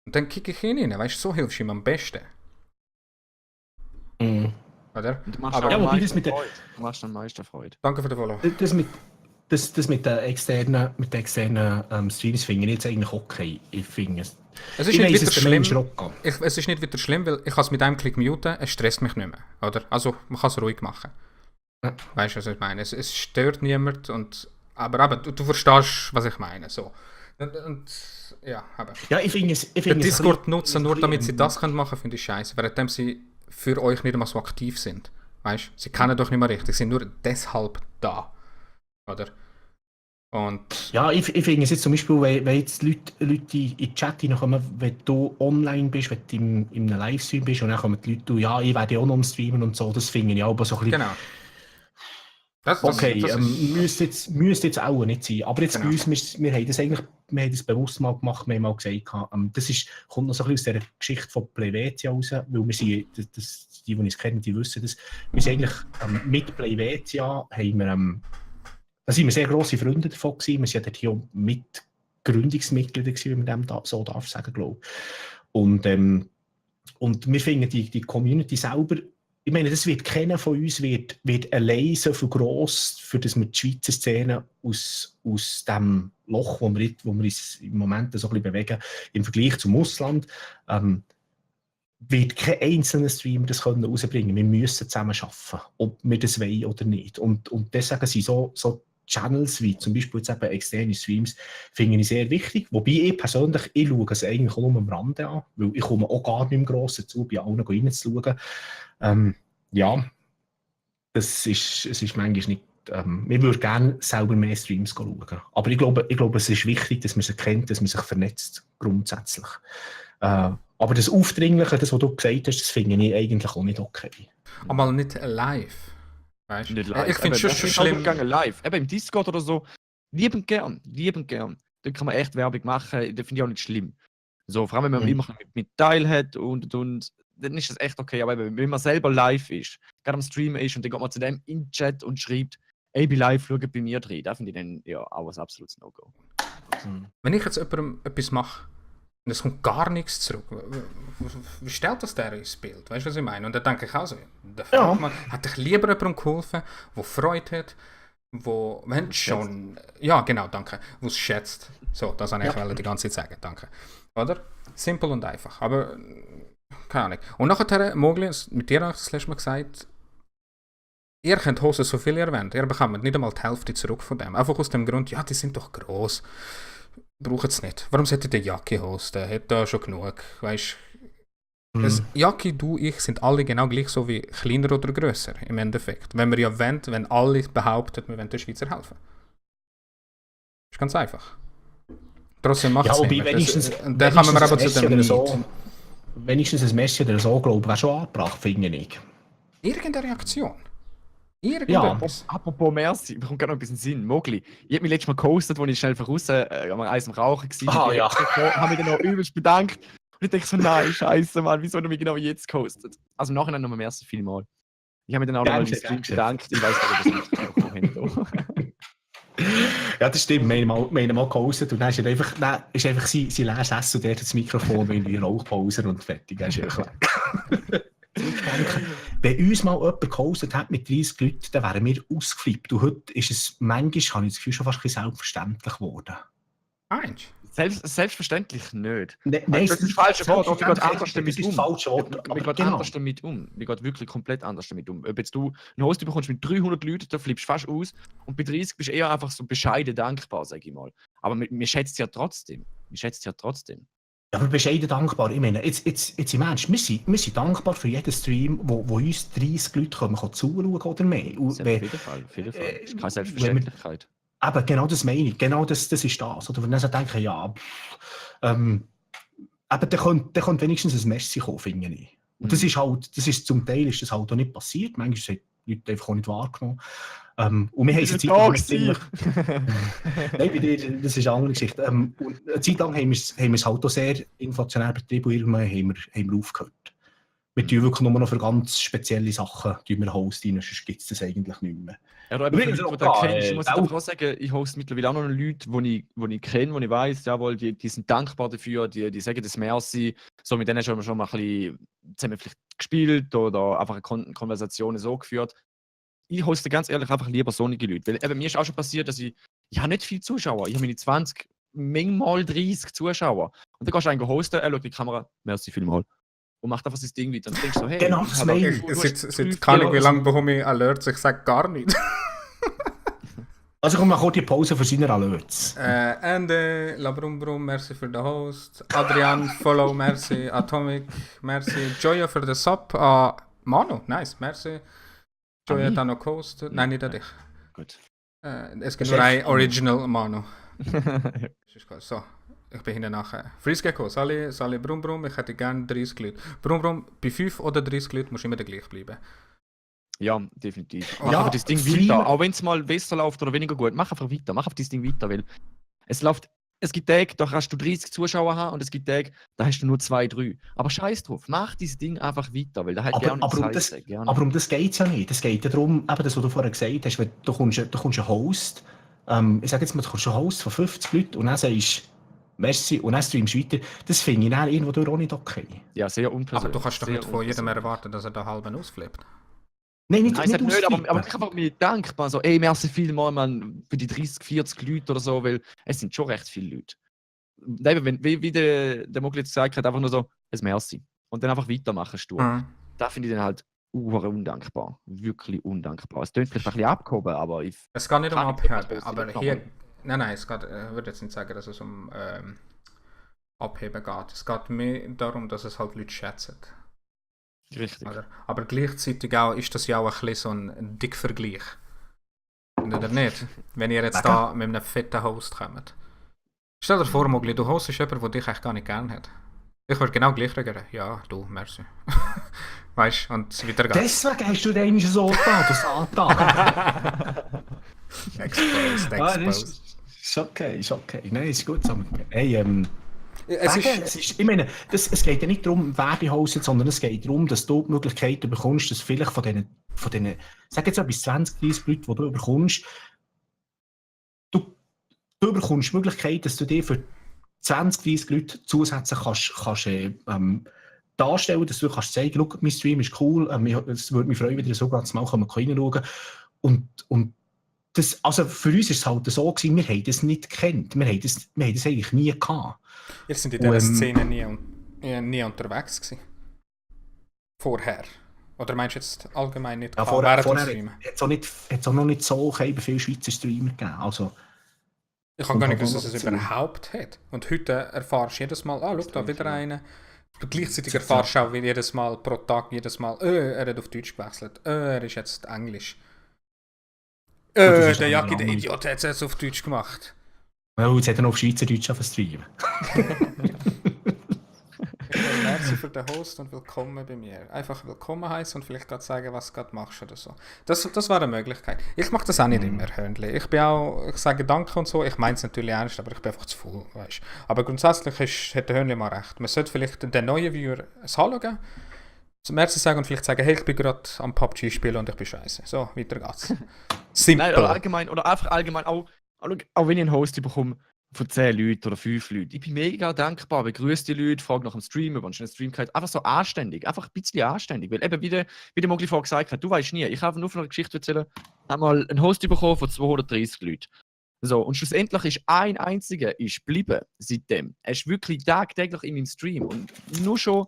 Und dann kicke ich ihn rein, weißt du, so hilfst du ihm am besten. Mhm. Oder? Und du machst Aber- am Ja, wobei meisten das mit der- Freude. Du machst am meisten Freude. Danke für den Follow. Das mit den externen Streams finde ich jetzt eigentlich okay. Ich finde es. Es ist Ich nicht weiss, wieder es der Mensch schlimm. rocken. Es ist nicht wieder schlimm, weil ich kann es mit einem Klick muten, es stresst mich nicht mehr. Oder? Also man kann es ruhig machen. Ja. Weißt du, was ich meine? Es stört niemand, aber du verstehst, was ich meine. So. Und ja, aber. Ja, ich finde es. Den Discord nutzen, nur damit sie das machen können, finde ich scheiße. Währenddem sie für euch nicht einmal so aktiv sind. Weißt du? Sie kennen doch nicht mehr richtig, sie sind nur deshalb da. Oder? Und. Ja, ich finde es jetzt zum Beispiel, wenn jetzt Leute in den Chat hineinkommen, wenn du online bist, wenn du in einem Livestream bist und dann kommen die Leute, ja, ich werde auch noch streamen und so, das finde ich auch so ein bisschen. Genau. Das Okay, ist, müsste jetzt auch nicht sein. Aber jetzt Genau. bei uns, wir haben das eigentlich bewusst mal gemacht, wir haben mal gesagt, das kommt noch so ein bisschen aus dieser Geschichte von Playvetia raus, weil wir sind, die uns kennen, die wissen das, wir sind eigentlich mit Playvetia, da sind wir sehr grosse Freunde davon gewesen, wir sind dort hier mit Gründungsmitglieder gewesen, wenn man dem so darf sagen, glaube ich. Und wir finden die Community selber, ich meine, das wird keiner von uns wird allein so viel gross, für das wir die Schweizer Szene aus dem Loch, wo wir uns im Moment so ein bisschen bewegen, im Vergleich zum Ausland, wird kein einzelner Streamer das können rausbringen. Wir müssen zusammen arbeiten, ob wir das wollen oder nicht. Und deswegen sind so Channels wie zum Beispiel jetzt eben externe Streams, finde ich sehr wichtig. Wobei ich persönlich, ich schaue es eigentlich auch nur am Rande an, weil ich komme auch gar nicht im Grossen zu, bei allen reinzuschauen. Ja, es ist manchmal nicht. Wir würden gerne selber mehr Streams schauen. Aber ich glaube, es ist wichtig, dass man sich kennt, dass man sich vernetzt, grundsätzlich. Aber das Aufdringliche, das, was du gesagt hast, das finde ich eigentlich auch nicht okay. aber nicht live. Weißt du? Nicht live. Ich finde es schon schlimm. Gegangen, live. Eben im Discord oder so. Liebend gern. Da kann man echt Werbung machen. Das finde ich auch nicht schlimm. So, vor allem, wenn man immer mit Teil hat und dann ist das echt okay. Aber wenn man selber live ist, gerade am Stream ist und dann geht man zu dem in den Chat und schreibt, ey, bei live, schau bei mir drin. Da finde ich dann ja auch ein absolutes No-Go. Wenn ich jetzt jemandem etwas mache und es kommt gar nichts zurück, wie stellt das der ins Bild? Weißt du, was ich meine? Und dann denke ich auch so, hätte ich lieber jemandem geholfen, der Freude hat, wo, wenn schon, ja genau, danke, wo es schätzt. So, das wollte ich die ganze Zeit sagen, danke. Oder? Simpel und einfach, aber keine Ahnung. Und nachher, Mogli, mit dir habe ich das letzte Mal gesagt, ihr könnt Hosen so viel ihr wollt, ihr bekommt nicht einmal die Hälfte zurück von dem. Einfach aus dem Grund, ja, die sind doch gross. Braucht es nicht. Warum sollte der Jacke-Hose? Der hat da schon genug. Weißt du? Jacke, du, ich sind alle genau gleich so wie kleiner oder grösser im Endeffekt. Wenn wir ja wollen, wenn alle behaupten, wir wollen den Schweizer helfen. Das ist ganz einfach. Trotzdem macht es nicht. Dann kommen wir aber zu dem Lied. Wenigstens ein Messi oder so, glaube ich, wäre schon angebracht, finde ich. Irgendeine Reaktion. Irgendetwas. Apropos Merci, mir kommt gerade noch ein bisschen Sinn. Mogli, ich habe mich letztes Mal gehostet, als ich schnell voraus am Eis am Rauchen war. Ja. Ich habe mich dann noch übelst bedankt. Und ich denke so, nein, scheiße, Mann, wieso du mich genau jetzt gehostet? Also im Nachhinein nochmal Merci vielmal. Ich habe mich dann auch noch im Stream bedankt. Ich weiß nicht, ob das nicht kommen. Ja, das stimmt. Wir haben mal gehostet und dann ist einfach sein leeres Essen und der hat das Mikrofon in die Rauchpause und fertig. Das ist einfach wenn uns mal jemand gehostet hat mit 30 Leuten, dann wären wir ausgeflippt. Und heute ist es manchmal, habe ich das Gefühl, schon fast ein bisschen selbstverständlich geworden. Selbstverständlich nicht. Nein, das ist das falsche Wort. Wir gehen anders damit um. Wir gehen anders damit um. Wir gehen wirklich komplett anders damit um. Ob jetzt du einen Host bekommst mit 300 Leuten, da flippst du fast aus. Und bei 30 bist du eher einfach so bescheiden dankbar, sage ich mal. Aber wir schätzen es ja trotzdem. Ja, aber bescheiden dankbar. Ich meine, jetzt im Ernst, wir sind dankbar für jeden Stream, wo uns 30 Leute zuschauen oder mehr. Auf jeden Fall. Das ist keine Selbstverständlichkeit. Aber genau das meine ich. Genau das ist das. Oder wenn ich so denke, ja, aber da könnte wenigstens ein Messi kommen, finde ich. Und das ist zum Teil ist das halt auch nicht passiert. Manchmal haben die Leute einfach auch nicht wahrgenommen. Und wir haben es ziemlich... Nein, bei dir, das ist eine andere Geschichte. Und eine Zeit lang haben wir es halt auch sehr inflationär betrieben und irgendwann haben wir aufgehört. wir tun wirklich nur noch für ganz spezielle Sachen wir hosten rein, sonst gibt es das eigentlich nicht mehr. Ja, aber Übrigens für Leute, die auch du da, kennst, muss ich auch- einfach auch sagen, ich hoste mittlerweile auch noch Leute, die ich kenne, die ich weiss, jawohl, die sind dankbar dafür, die sagen das Merci. So mit denen haben wir schon mal ein bisschen zusammen vielleicht gespielt oder einfach Konversationen so geführt. Ich hoste ganz ehrlich einfach lieber sonnige Leute. Weil eben, mir ist auch schon passiert, dass ich habe nicht viele Zuschauer. Ich habe meine 20, manchmal 30 Zuschauer. Und dann gehst du einen hosten, er schaut in die Kamera, merci vielmal. Und macht einfach sein Ding weiter. Und dann denkst du so, hey, Genau, ich das habe- meine Ich, du hast seit geprüft, keine ja, Ahnung, wie also- lange bekomme ich Alerts, ich sage gar nichts. Also komm, mach auch die Pause für seine Alerts. Ende, Labrumbrum, merci für den Host. Adrian, Follow, merci. Atomic, merci. Joya für den Sub. Manu, nice, merci. Joya hat mich? auch noch gehostet. Nein, nicht an dich. Gut. Es gibt Das nur ist ein echt- Original Manu. Das ist gut. So, ich bin hinten nachher. Freezegecko, Sali Brumbrum, ich hätte gerne 30 Leute. Brumbrum, bei 5 oder 30 Leuten musst du immer der gleich bleiben. Ja, definitiv. Ja, Mach einfach das Ding Streamen- weiter. Auch wenn es mal besser läuft oder weniger gut, mach einfach weiter. Mach auf das Ding weiter, weil es läuft. Es gibt Tage, da kannst du 30 Zuschauer haben und es gibt Tage, da hast du nur 2, 3. Aber scheiß drauf, mach dieses Ding einfach weiter, weil da halt gerne Aber um das geht es ja nicht. Es geht ja darum, eben das, was du vorher gesagt hast, wenn du kommst einen Host, ich sage jetzt mal, du kommst einen Host von 50 Leuten und dann sagst du merci und dann streamst du weiter. Das finde ich dann irgendwo durch auch nicht okay. Ja, sehr unpersönlich. Aber du kannst doch sehr nicht von jedem unpersönlich. erwarten, dass er da halben ausflippt. Nein, Nein, nicht aber ausflippen. ich einfach mir dankbar, so, ey, merci vielmal, man, für die 30, 40 Leute oder so, weil es sind schon recht viele Leute. Und eben, wie der Mogli jetzt gesagt hat, einfach nur so, ein Merci. Und dann einfach weitermachen, stur. Mhm. Da finde ich dann halt undankbar. Wirklich undankbar. Es klingt vielleicht ein bisschen abgehoben, aber ich. Es geht nicht um Kann ich Abheben, etwas aber Positives hier. machen? Nein, es geht, ich würde jetzt nicht sagen, dass es um Abheben geht. Es geht mehr darum, dass es halt Leute schätzen. Richtig. Oder? Aber gleichzeitig auch, ist das ja auch ein bisschen so ein Dickvergleich. Oder nicht? Wenn ihr jetzt da mit einem fetten Host kommt. Stell dir vor, Mogli, du hostest jemanden, der dich eigentlich gar nicht gerne hat. Ich würde genau gleich reagieren. Ja, du, merci. Weißt du, und weiter geht's. Deswegen hast du den so da, du Satan. Exposed, exposed. Ist okay, ist okay. Nein, ist gut. So. Hey, Es ich meine, es geht ja nicht darum, wer die hostet, sondern es geht darum, dass du die Möglichkeit bekommst, dass vielleicht von diesen sag jetzt mal bis 20, 30 Leuten, die du bekommst, du bekommst die Möglichkeit, dass du dir für 20, 30 Leute zusätzlich kannst darstellen, dass du kannst sagen, schau, mein Stream ist cool, es würde mich freuen, wenn ihr so ganz mal reinschauen. Und das, also für uns war es halt so gewesen, wir haben das nicht gekannt. Wir haben das eigentlich nie gehabt. Ihr seid in dieser Szene nie unterwegs gewesen. Vorher. Oder meinst du jetzt allgemein nicht? Ja, während dem vorher Streamen? hat es auch noch nicht so viele Schweizer Streamer gegeben. Also, Ich kann gar nicht Und wissen, dass es dann- überhaupt hat. Und heute erfahrst du jedes Mal, schau da wieder einen. Und gleichzeitig erfahrst du auch wie jedes Mal pro Tag, er hat auf Deutsch gewechselt. Er ist jetzt Englisch. das ist Der auch Jacki, der normal. Idiot, hat es jetzt auf Deutsch gemacht. ja, jetzt hat er noch auf Schweizerdeutsch streamen. Merci für den Host und willkommen bei mir. Einfach willkommen heißen und vielleicht gerade sagen, was du gerade machst oder so. Das wäre eine Möglichkeit. Ich mache das auch nicht immer, Hörnli. Ich sage Danke und so, ich meine es natürlich ernst, aber ich bin einfach zu faul, weißt. Aber grundsätzlich hat der Hörnli mal recht. Man sollte vielleicht den neuen Viewer ein Hallo geben, zum Merci sagen und vielleicht sagen, hey, ich bin gerade am PUBG spielen und ich bin scheiße. So, weiter geht's. Simpel. Nein, oder einfach allgemein, auch wenn ich einen Host bekomme von 10 Leuten oder 5 Leuten. Ich bin mega dankbar, begrüße die Leute, frage nach dem Stream, ob man einen Stream hat. Einfach so anständig, einfach ein bisschen anständig. Weil eben, wie der Mogli vorher gesagt hat, du weißt nie, ich habe nur von einer Geschichte erzählen, habe mal einen Host bekommen von 230 Leuten. So, und schlussendlich ist ein einziger geblieben seitdem. Er ist wirklich tagtäglich in meinem Stream. Und nur schon,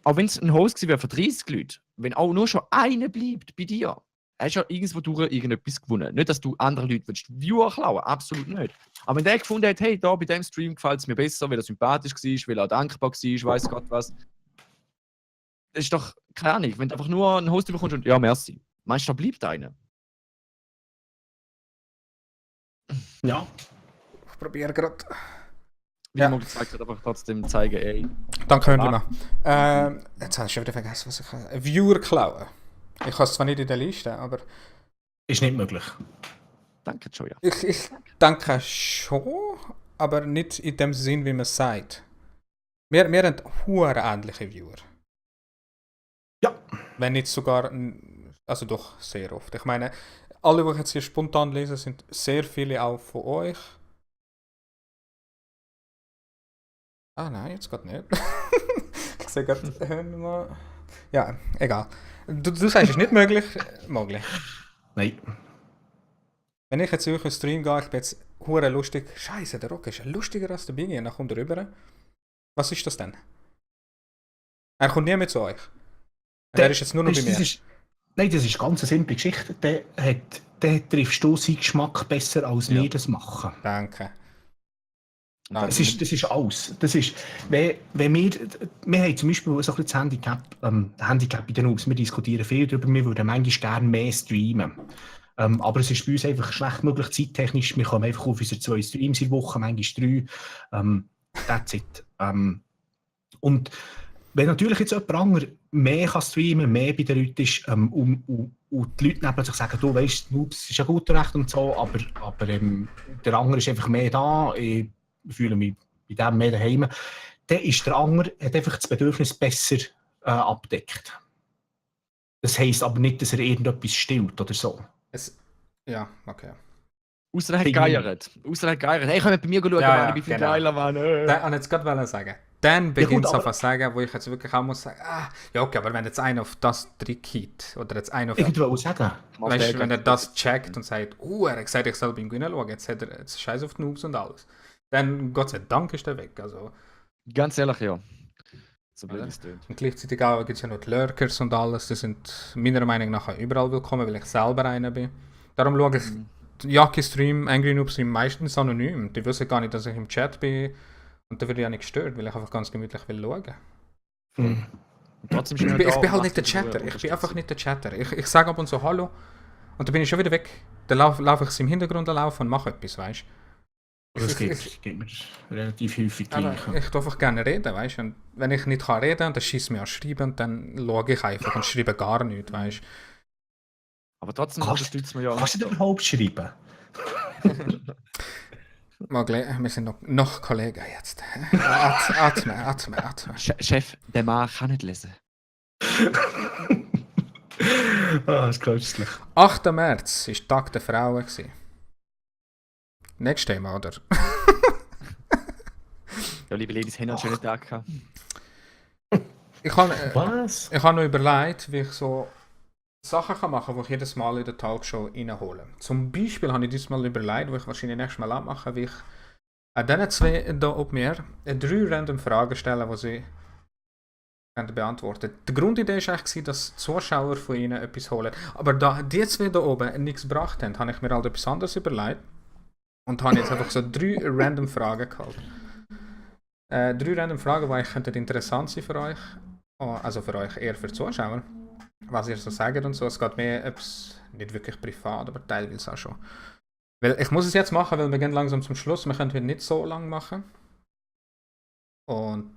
auch wenn es ein Host gewesen wäre von 30 Leuten, wenn auch nur schon einer bleibt bei dir, hast du ja irgendwo durch irgendetwas gewonnen. Nicht, dass du anderen Leuten Viewer klauen, absolut nicht. Aber wenn der gefunden hat, hey, da bei dem Stream gefällt es mir besser, weil er sympathisch war, weil er dankbar war, weiss Gott was. Das ist doch, keine Ahnung, wenn du einfach nur einen Host bekommst und ja, merci. Meinst du, da bleibt einer? Ja. Ich probiere gerade. Wie Ja. man gesagt hat, einfach trotzdem zeigen, ey. Danke, Hörnli noch. Jetzt habe ich schon wieder vergessen, was ich kann. Viewer klauen. Ich habe es zwar nicht in der Liste, aber Ist nicht möglich. Danke, Joja. ich denke schon, aber nicht in dem Sinn, wie man es sagt. Wir haben hure ähnliche Viewer. Wenn nicht sogar, also doch sehr oft. Ich meine, alle, die ich jetzt hier spontan lese, sind sehr viele auch von euch. Ah nein, jetzt gerade nicht. Ich sehe gerade mal. Ja, egal. Du sagst, es ist nicht möglich. Möglich. Nein. Wenn ich jetzt durch einen Stream gehe, ich bin jetzt hure lustig. Scheiße, der Rock ist lustiger als der Biggie. Und dann kommt er rüber. Was ist das denn? Er kommt nie mehr zu euch. Er ist jetzt nur noch bei mir. Nein, das ist ganz eine simple Geschichte. Der triffst du seinen Geschmack besser, als wir das machen. Danke. Das ist alles. Das ist, wenn wir haben zum Beispiel so ein bisschen das Handicap bei den Noobs. Wir diskutieren viel darüber, wir würden manchmal gerne mehr streamen. Aber es ist bei uns einfach schlecht möglich, zeittechnisch. Wir kommen einfach auf unsere 2 Streams in der Woche, manchmal 3. That's it. Und wenn natürlich jetzt jemand anderes mehr kann streamen, mehr bei den Leuten ist, und die Leute neben sich sagen, du weißt, Noobs ist ja gut recht und so, aber der andere ist einfach mehr da, ich fühle mich bei dem mehr daheim, dann ist der andere, hat einfach das Bedürfnis besser abdeckt. Das heisst aber nicht, dass er irgendetwas stillt oder so. Ja, okay. Außer er hat geiert. Hey, komm bei mir schauen, Ja, Mann, ich bin viel genau. geiler, Mann. Das wollte ich jetzt gerade sagen. Dann beginnt es gut, auf was sagen, wo ich jetzt wirklich auch muss sagen, ja okay, aber wenn jetzt einer auf das Trick hit oder jetzt einer auf... Ich würde sagen. Weißt du, wenn er das checkt und sagt, er hat gesagt, ich soll beim Günen schauen, jetzt hat er jetzt Scheiß auf die Noobs und alles. Dann, Gott sei Dank, ist er weg. Also. Ganz ehrlich, ja. So blöd es tönt. Und gleichzeitig gibt es ja noch die Lurkers und alles, die sind meiner Meinung nach auch überall willkommen, weil ich selber einer bin. Darum schaue ich Yaki-Stream, Angry Noob-Stream meistens anonym. Die wissen gar nicht, dass ich im Chat bin und da werde ich auch nicht gestört, weil ich einfach ganz gemütlich will schauen. Mhm. Trotzdem Ich bin halt nicht der Chatter, ich bin einfach nicht der Chatter. Ich sage ab und zu Hallo und dann bin ich schon wieder weg. Dann laufe ich im Hintergrund und mache etwas, weißt du. Das geht mir relativ häufig gleich. Ich darf auch gerne reden, weißt du. Und wenn ich nicht reden kann, dann schießt mir an Schreiben und dann schaue ich einfach und schreibe gar nichts, weißt du. Aber trotzdem unterstützt man ja. Kannst du überhaupt schreiben? Wir sind noch Kollegen jetzt. Atme. Chef, der Mann kann nicht lesen. Das ist köstlich. 8. März war Tag der Frauen. Nächstes Thema, oder? Ja, liebe Ladies, haben einen schönen Tag gehabt. Ich habe noch überlegt, wie ich so Sachen machen kann, die ich jedes Mal in der Talkshow reinhole. Zum Beispiel habe ich diesmal überlegt, wo ich wahrscheinlich nächstes Mal mache, wie ich an diesen 2 hier oben mir 3 random Fragen stelle, die sie beantworten. Die Grundidee war eigentlich, dass die Zuschauer von ihnen etwas holen. Aber da die 2 hier oben nichts gebracht haben, habe ich mir halt etwas anderes überlegt. Und habe jetzt einfach so 3 random Fragen geholt. 3 random Fragen, die eigentlich interessant sein für euch. Also für euch eher für die Zuschauer. Was ihr so sagt und so. Es geht mehr etwas, nicht wirklich privat, aber teilweise auch schon. Weil ich muss es jetzt machen, weil wir gehen langsam zum Schluss. Wir können heute nicht so lang machen. Und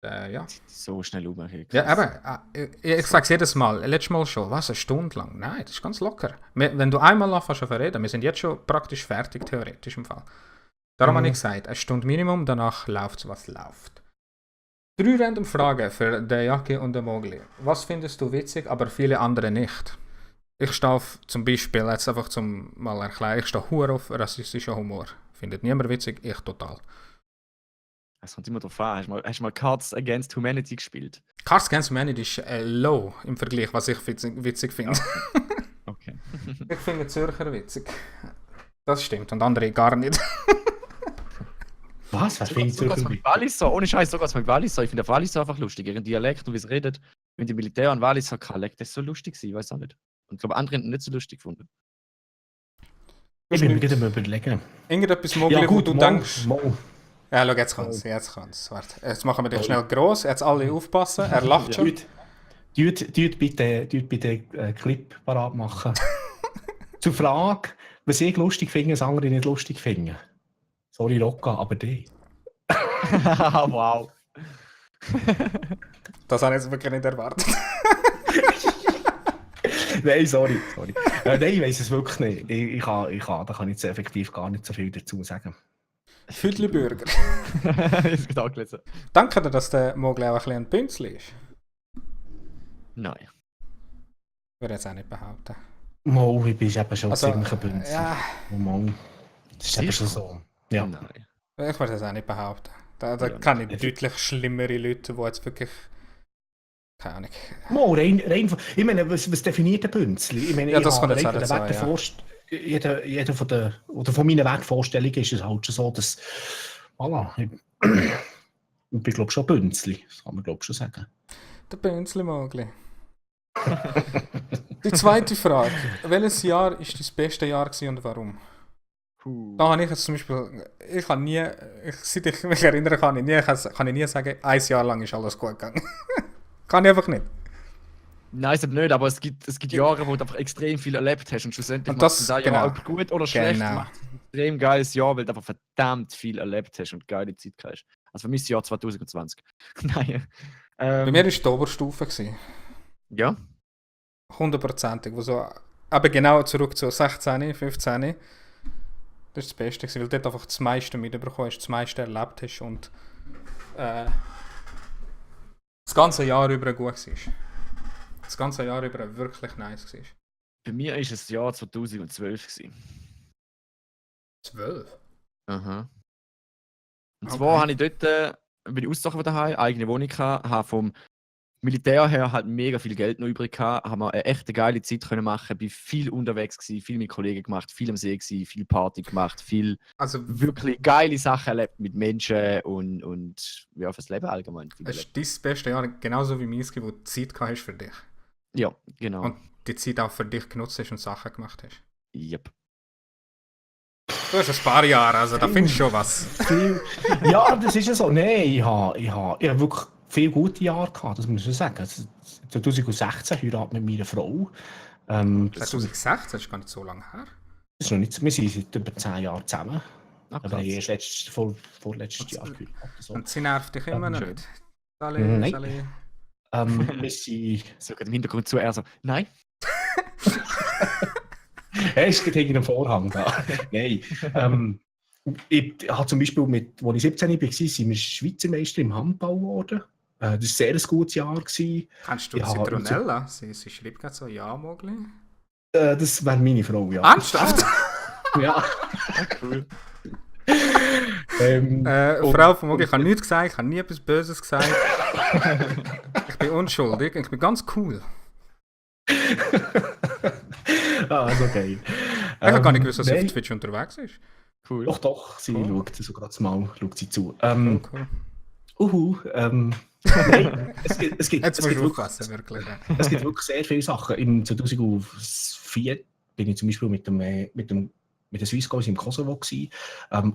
ja. So schnell umgehen. Ja, aber ich sage es jedes Mal. Letztes Mal schon, was, 1 Stunde lang? Nein, das ist ganz locker. Wenn du einmal anfängst zu reden, wir sind jetzt schon praktisch fertig, theoretisch im Fall. Darum habe ich gesagt, 1 Stunde Minimum, danach läuft es, was läuft. 3 random Fragen für den Yaki und den Mogli. Was findest du witzig, aber viele andere nicht? Ich stehe auf, zum Beispiel, jetzt einfach zum mal erklären, ich stehe hure auf rassistischen Humor. Findet niemand witzig, ich total. Es kommt immer darauf an. Hast du mal Cards Against Humanity gespielt? Cards Against Humanity ist low im Vergleich, was ich witzig finde. Okay. Ich finde Zürcher witzig. Das stimmt, und andere gar nicht. Was findest du mit Walliser? Ohne Scheiß, sogar mit Walliser. Ich finde Walliser einfach lustig. Ihren Dialekt und wie sie redet. Wenn die Militär an Walliser Dialekt, das ist so lustig, ich weiß auch nicht. Und ich glaube, andere haben nicht so lustig gefunden. Ich will mir gerade mal überlegen. Irgendetwas Mogli, wo du denkst. Ja, schau, jetzt kommt's. Warte, jetzt machen wir dich schnell gross. Jetzt alle aufpassen. Er lacht schon. Bitte Clip parat machen. Zur Frage, was ich lustig finde, was andere nicht lustig finden. Sorry, Rocca, aber die. Wow. Das habe ich jetzt wirklich nicht erwartet. Nein, sorry. Nein, ich weiss es wirklich nicht. Da kann ich jetzt effektiv gar nicht so viel dazu sagen. Füdli-Bürger. Ist genau gelesen. Danke dir, dass der Mogli auch ein bisschen ein Bünzli ist. Nein. Würde ich jetzt auch nicht behaupten. Mo, ich bin eben schon Also, ziemlich ein Bünzli. ja, Mo. Das ist eben Sicher? schon so. Ja. Nein. ich würde das auch nicht behaupten. Da Ja, kann ich nicht. deutlich schlimmere Leute, die jetzt wirklich... Keine Ahnung. Mo, rein von, ich meine, was definiert ein Bünzli? Ich meine, Ja, das ich kann habe jetzt rein auch von der dazu, ja. jeder von der, oder von meinen Wertvorstellungen ist es halt schon so, dass, voilà, ich bin, glaube ich, schon ein Bünzli. Das kann man, glaube ich, schon sagen. Der Bünzli-Mogli. Die zweite Frage. Welches Jahr war dein beste Jahr gewesen und warum? Da habe ich jetzt zum Beispiel... seit ich mich erinnere, kann ich nie sagen, ein Jahr lang ist alles gut gegangen. Kann ich einfach nicht. Nein, ist nicht, aber es gibt Jahre, wo du einfach extrem viel erlebt hast und schlussendlich Und macht es das- da genau. ja auch gut oder schlecht. Genau. Macht es ein extrem geiles Jahr, weil du einfach verdammt viel erlebt hast und geile Zeit hast. Also für mich ist das Jahr 2020. Nein. Bei mir war die Oberstufe gewesen. Ja. 100%ig. Wo so, aber genau zurück zu 16, 15. Das war das Beste, gewesen, weil dort einfach das meiste mitbekommen hast, das meiste erlebt hast und das ganze Jahr über gut war. Das ganze Jahr über wirklich nice war. Bei mir war es das Jahr 2012 gewesen. 12? Aha. Und Okay. zwar habe ich dort, bin ich ausgezogen von daheim, eigene Wohnung gehabt, habe vom Militär her halt mega viel Geld noch übrig gehabt, haben wir eine echte geile Zeit können machen, bin viel unterwegs gewesen, viel mit Kollegen gemacht, viel am See gewesen, viel Party gemacht, viel Also, wirklich geile Sachen erlebt mit Menschen und ja, fürs Leben allgemein. Viel es erlebt. ist dein beste Jahr genauso wie meins, wo du Zeit gehabt hast für dich. Ja, genau. Und die Zeit auch für dich genutzt hast und Sachen gemacht hast. Yep. Du hast ein paar Jahre, also da findest du schon was. Ja, das ist ja so. Nein, ich habe wirklich viele gute Jahre gehabt, das muss ich sagen. 2016 heiratet mit meiner Frau. Das 2016, das ist gar nicht so lange her. ist noch nicht, wir sind seit über 10 Jahren zusammen. Ach, Aber krass. erst vorletztes Jahr geheiratet. So. Und sie nervt dich immer noch schön. nicht. Sally, Nein. Sally. Wir sind... So gerade im Hintergrund zu, er so, nein. Er ist gerade hinter dem Vorhang da. Nein. Ich habe zum Beispiel, als ich 17 war, sind wir Schweizer Meister im Handball geworden. Das war ein sehr gutes Jahr gewesen. Kennst du Ja, Zitronella? Sie schreibt gerade so, ja, Mogli. Das wäre meine Frau, ja. Ernsthaft? Ja. Cool. Und- Frau von Mogli, ich habe nichts gesagt, ich habe nie etwas Böses gesagt. Ich bin unschuldig, ich bin ganz cool. Also geil. Ich habe gar nicht gewusst, dass sie auf nein. Twitch unterwegs ist. Cool. Doch, sie Cool. schaut sogar mal schaut sie zu. Cool. Nein, es gibt Jetzt musst du wirklich, aufpassen, wirklich. Ja. es gibt wirklich sehr viele Sachen. Im 2004 bin ich zum Beispiel mit den Swissgoals im Kosovo gewesen.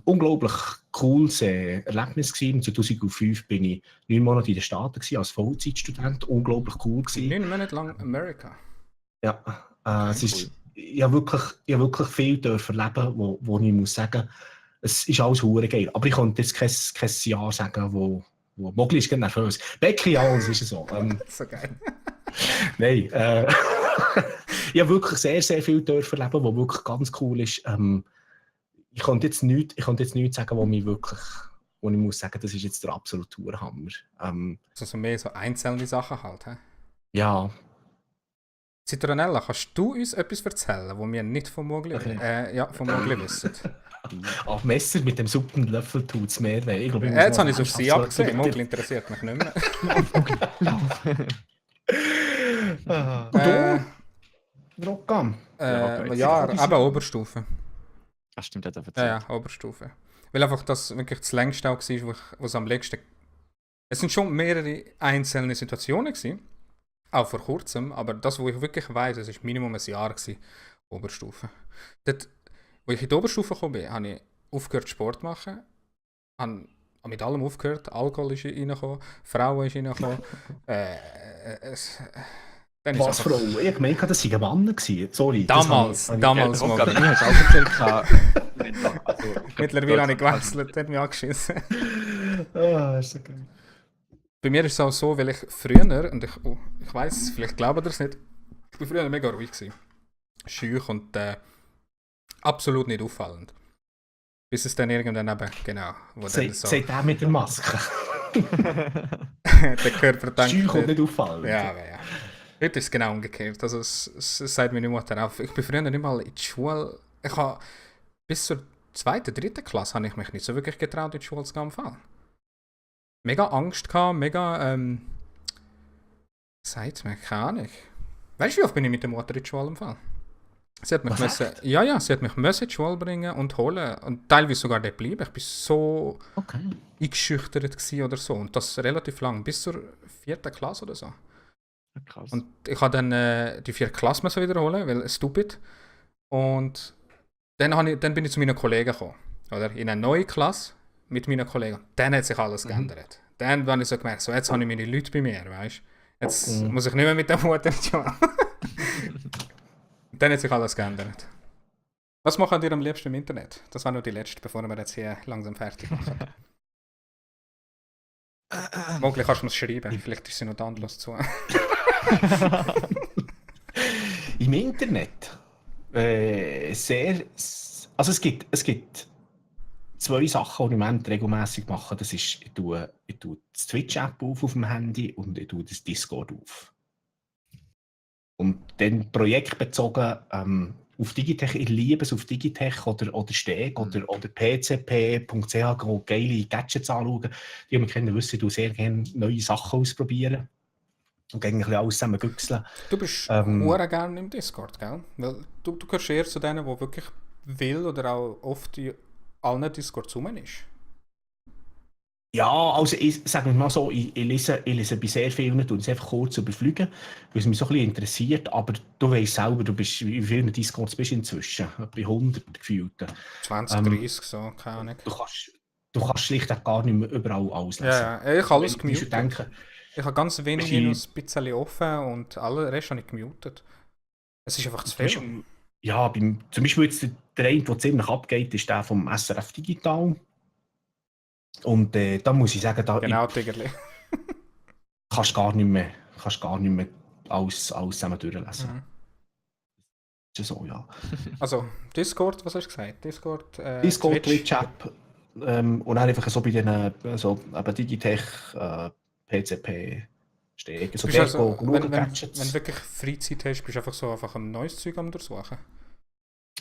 Unglaublich cooles Erlebnis gewesen. Im 2005 bin ich 9 Monate in den Staaten gewesen, als Vollzeitstudent. Unglaublich cool gewesen. 9 Monate lang Amerika. Ja, es cool. ist, ich habe wirklich viel dürfen erleben, wo ich muss sagen, es ist alles hure geil. Aber ich konnte jetzt kein Jahr sagen, wo Mogli ist gerade nervös. Becky, ja, das ist so. So geil. Nein, ich habe wirklich sehr, sehr viel dürfen erleben, was wirklich ganz cool ist. Ich konnte jetzt nichts sagen, wo ich muss sagen, das ist jetzt der absolute Hammer. Also mehr so einzelne Sachen halt. He? Ja, Zitronella, kannst du uns etwas erzählen, wo wir nicht von Mogli wissen? auf Messer mit dem Suppenlöffel tut es mehr weh. Ich glaube, Jetzt habe ich es auf sie abgesehen. Mogli interessiert mich nicht mehr. Rockam. Ja, eben Oberstufe. Ach stimmt, hat er Ja, erzählt. ja, Oberstufe. Weil einfach das wirklich das längste auch war, wo es am längsten... Es sind schon mehrere einzelne Situationen gewesen, auch vor kurzem, aber das, wo ich wirklich weiss, es war Minimum ein Jahr gewesen, Oberstufe. Dort, wo ich in die Oberstufe gekommen bin, habe ich aufgehört Sport zu machen, habe mit allem aufgehört, Alkohol ist reingekommen, Frauen ist reingekommen. Dann ist Was, einfach- Frau? Ich meinte, das waren Männer gewesen. Sorry. Damals, das habe ich- damals Rock, Mogli. aber mir hast du auch erzählt, also, Mittlerweile habe ich gewechselt, der hat mich angeschissen. Ist so geil. Bei mir ist es auch so, weil ich früher, und ich weiss, vielleicht glaubt ihr es nicht, ich war früher mega ruhig gewesen. Schüch und absolut nicht auffallend. Bis es dann irgendwann eben, genau, wo dann so Sagt er mit der Maske. der Körper denkt... Scheu kommt nicht auffallen. Ja, aber ja. Heute ist es genau umgekehrt. Also es sagt meine Mutter auch. Ich bin früher nicht mal in die Schule. Ich habe bis zur 2., 3. Klasse habe ich mich nicht so wirklich getraut, in die Schule zu gehen. Im Fall. Mega Angst gehabt, mega, sagt mir, keine Ahnung. Weißt du, wie oft bin ich mit der Mutter in die Schule im Fall? Sie hat mich Was, müssen, echt? ja, sie hat mich müssen in die Schule bringen und holen. Und teilweise sogar dort bleiben. Ich war so Okay. eingeschüchtert gewesen oder so. Und das relativ lang, bis zur 4. Klasse oder so. Krass. Und ich habe dann die 4. Klasse müssen wiederholen, weil stupid. Und dann bin ich zu meinen Kollegen gekommen. Oder? In eine neue Klasse mit meinen Kollegen. Dann hat sich alles geändert. Dann habe ich so gemerkt, so, jetzt habe ich meine Leute bei mir, weißt du? Jetzt muss ich nicht mehr mit der Mutter in die Schule. Dann hat sich alles geändert. Was macht ihr am liebsten im Internet? Das war nur die letzte, bevor wir jetzt hier langsam fertig machen. Möglich kannst du es schreiben, vielleicht ist sie noch dandlos zu. Im Internet sehr. Also es gibt 2 Sachen, die ich im Moment regelmässig mache. Das ist, ich tue das Twitch-App auf dem Handy und ich tue das Discord auf. Und dann projektbezogen auf Digitech, ich liebe es auf Digitech oder Steg oder pcp.ch, wo geile Gadgets anschauen. Die mich kennen, wissen, ich tue sehr gerne neue Sachen ausprobieren. Und eigentlich alles zusammen güchseln. Du bist sehr gerne im Discord, gell? Weil du gehörst eher zu denen, die wirklich will oder auch oft in allen Discords rum ist. Ja, also ich sage mal so, ich lese bei sehr vielen und es einfach kurz überfliegen, weil es mich so ein bisschen interessiert, aber du weißt selber, du bist, wie viele Discords bist du inzwischen? Bei 100 gefühlten. 20, 30, so, keine Ahnung. Du kannst schlicht gar nicht mehr überall alles lesen. Ja, ich habe alles Wenn ich gemutet. denke, Ich habe ganz wenig Bist du- noch ein bisschen offen und alle Rest habe ich gemutet. Es ist einfach zu zum viel. Beispiel, ja, zum Beispiel jetzt der eine, der ziemlich abgeht, ist der vom SRF Digital. Und da muss ich sagen, da Genau, Tigerli. kannst du gar nicht mehr alles zusammen durchlesen. Mhm. Das ist so, ja. Also, Discord, was hast du gesagt? Discord, Discord, Twitch-App und dann einfach so bei den eben Digitech, PCP, Stegen, so Bist der, also, wo wenn du Gadgets. wirklich Freizeit hast, bist du einfach ein neues Zeug am durchsuchen.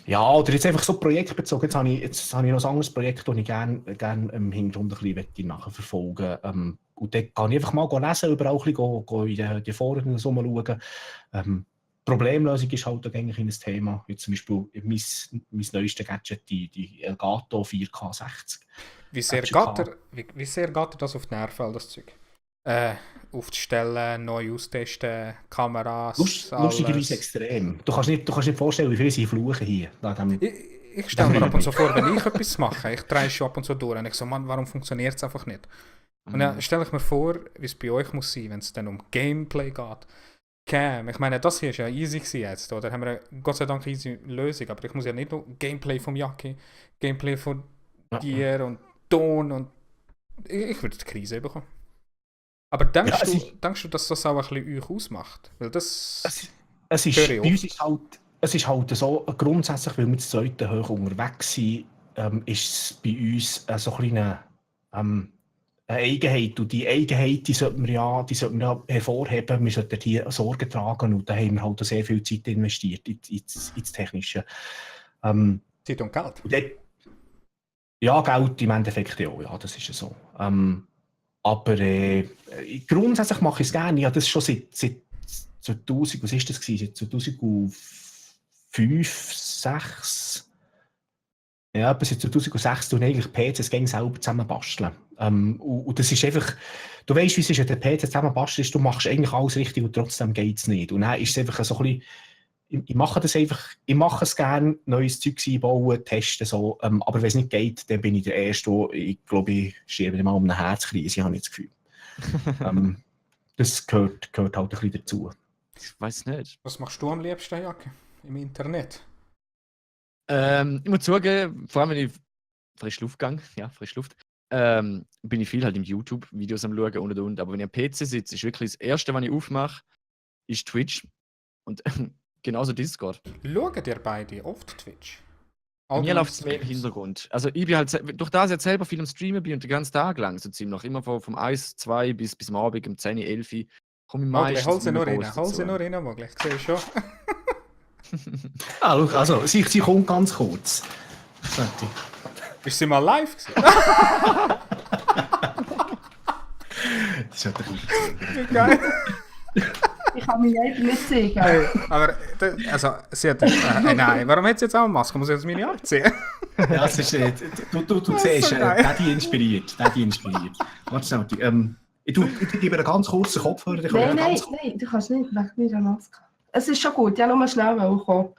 Ja, oder jetzt einfach so projektbezogen. Jetzt habe ich noch ein anderes Projekt, das ich gerne im Hintergrund ein bisschen nachverfolgen möchte. Und dort kann ich einfach mal lesen, überall ein bisschen in die Foren so mal schauen. Problemlösung ist halt eigentlich ein Thema. Jetzt zum Beispiel mein neuestes Gadget, die Elgato 4K60. Wie sehr geht dir das auf die Nerven, all das Zeug? Aufzustellen, neu austesten, Kameras, Lustigerweise alles. extrem. Du kannst nicht vorstellen, wie viele sie fluchen hier. Ich stelle mir ab und zu vor, wenn ich etwas mache, ich drehe es schon ab und zu durch und ich so, Mann, warum funktioniert es einfach nicht? Und dann stelle ich mir vor, wie es bei euch muss sein, wenn es dann um Gameplay geht. Cam, ich meine, das hier ist ja easy gewesen jetzt, oder? Haben wir Gott sei Dank easy Lösung, aber ich muss ja nicht nur Gameplay vom Jacke, Gameplay von dir und Ton und ich würde die Krise bekommen. Aber denkst du, dass das auch ein bisschen euch ausmacht? Weil das Es ist, höre ich bei uns oft. es ist halt so, grundsätzlich, weil wir das zweite hoch unterwegs sind, ist es bei uns so ein eine Eigenheit. Und die Eigenheit, die sollten wir ja hervorheben. Wir sollten hier Sorge tragen und da haben wir halt auch sehr viel Zeit investiert ins Technische. Zeit und Geld. Und dort, ja, Geld im Endeffekt ja, das ist ja so. Aber grundsätzlich mache ich es gerne. Ich habe das schon seit 2000, was ist das gewesen? Seit 2005, 2006. Ja, bis 2006 tun eigentlich PCs selber zusammen basteln. Und das ist einfach, du weißt, wie es ist, wenn der PC zusammen bastelst, du machst eigentlich alles richtig und trotzdem geht es nicht. Und dann ist es einfach so ein bisschen, ich mache es gerne, neues Zeug einbauen, testen, so. Aber wenn es nicht geht, dann bin ich der Erste, ich glaube, ich schiebe mal um eine Herzkrise, habe ich das Gefühl. Das gehört halt ein bisschen dazu. Ich weiß nicht. Was machst du am liebsten, Jacke? Im Internet? Ich muss zugeben, vor allem wenn ich frisch Luft gehe, bin ich viel halt im YouTube-Videos am Schauen und. Aber wenn ich am PC sitze, ist wirklich das Erste, was ich aufmache, ist Twitch und genauso Discord. Schauen ihr beide oft Twitch? Bei mir läuft es mehr im Hintergrund. Also ich bin halt, durch das ich jetzt selber viel am Streamen bin und den ganzen Tag lang, so ziemlich immer vom 1, 2 bis am Abend um 10, 11 komme komme ich Mogli, meistens hol sie mit nur einem rein, Ghost hol sie dazu. nur rein, Mogli. Ich sehe schon. Ah, schau, also, sie kommt ganz kurz. Warte. Ist sie mal live gewesen? Das ist ja der gute. Geil. Ich kann mich leider nicht zeigen. Hey, aber, also, sie hat... nein, warum hat sie jetzt auch eine Maske? Muss ich jetzt meine abziehen? Ja, es ist, du siehst, so geil. der die inspiriert. Warte schnell, ich gebe einen ganz kurzen Kopfhörer. Ich kann Nein, ganz- du kannst nicht wegen meiner Maske. Es ist schon gut, ja, nur schnell kommen.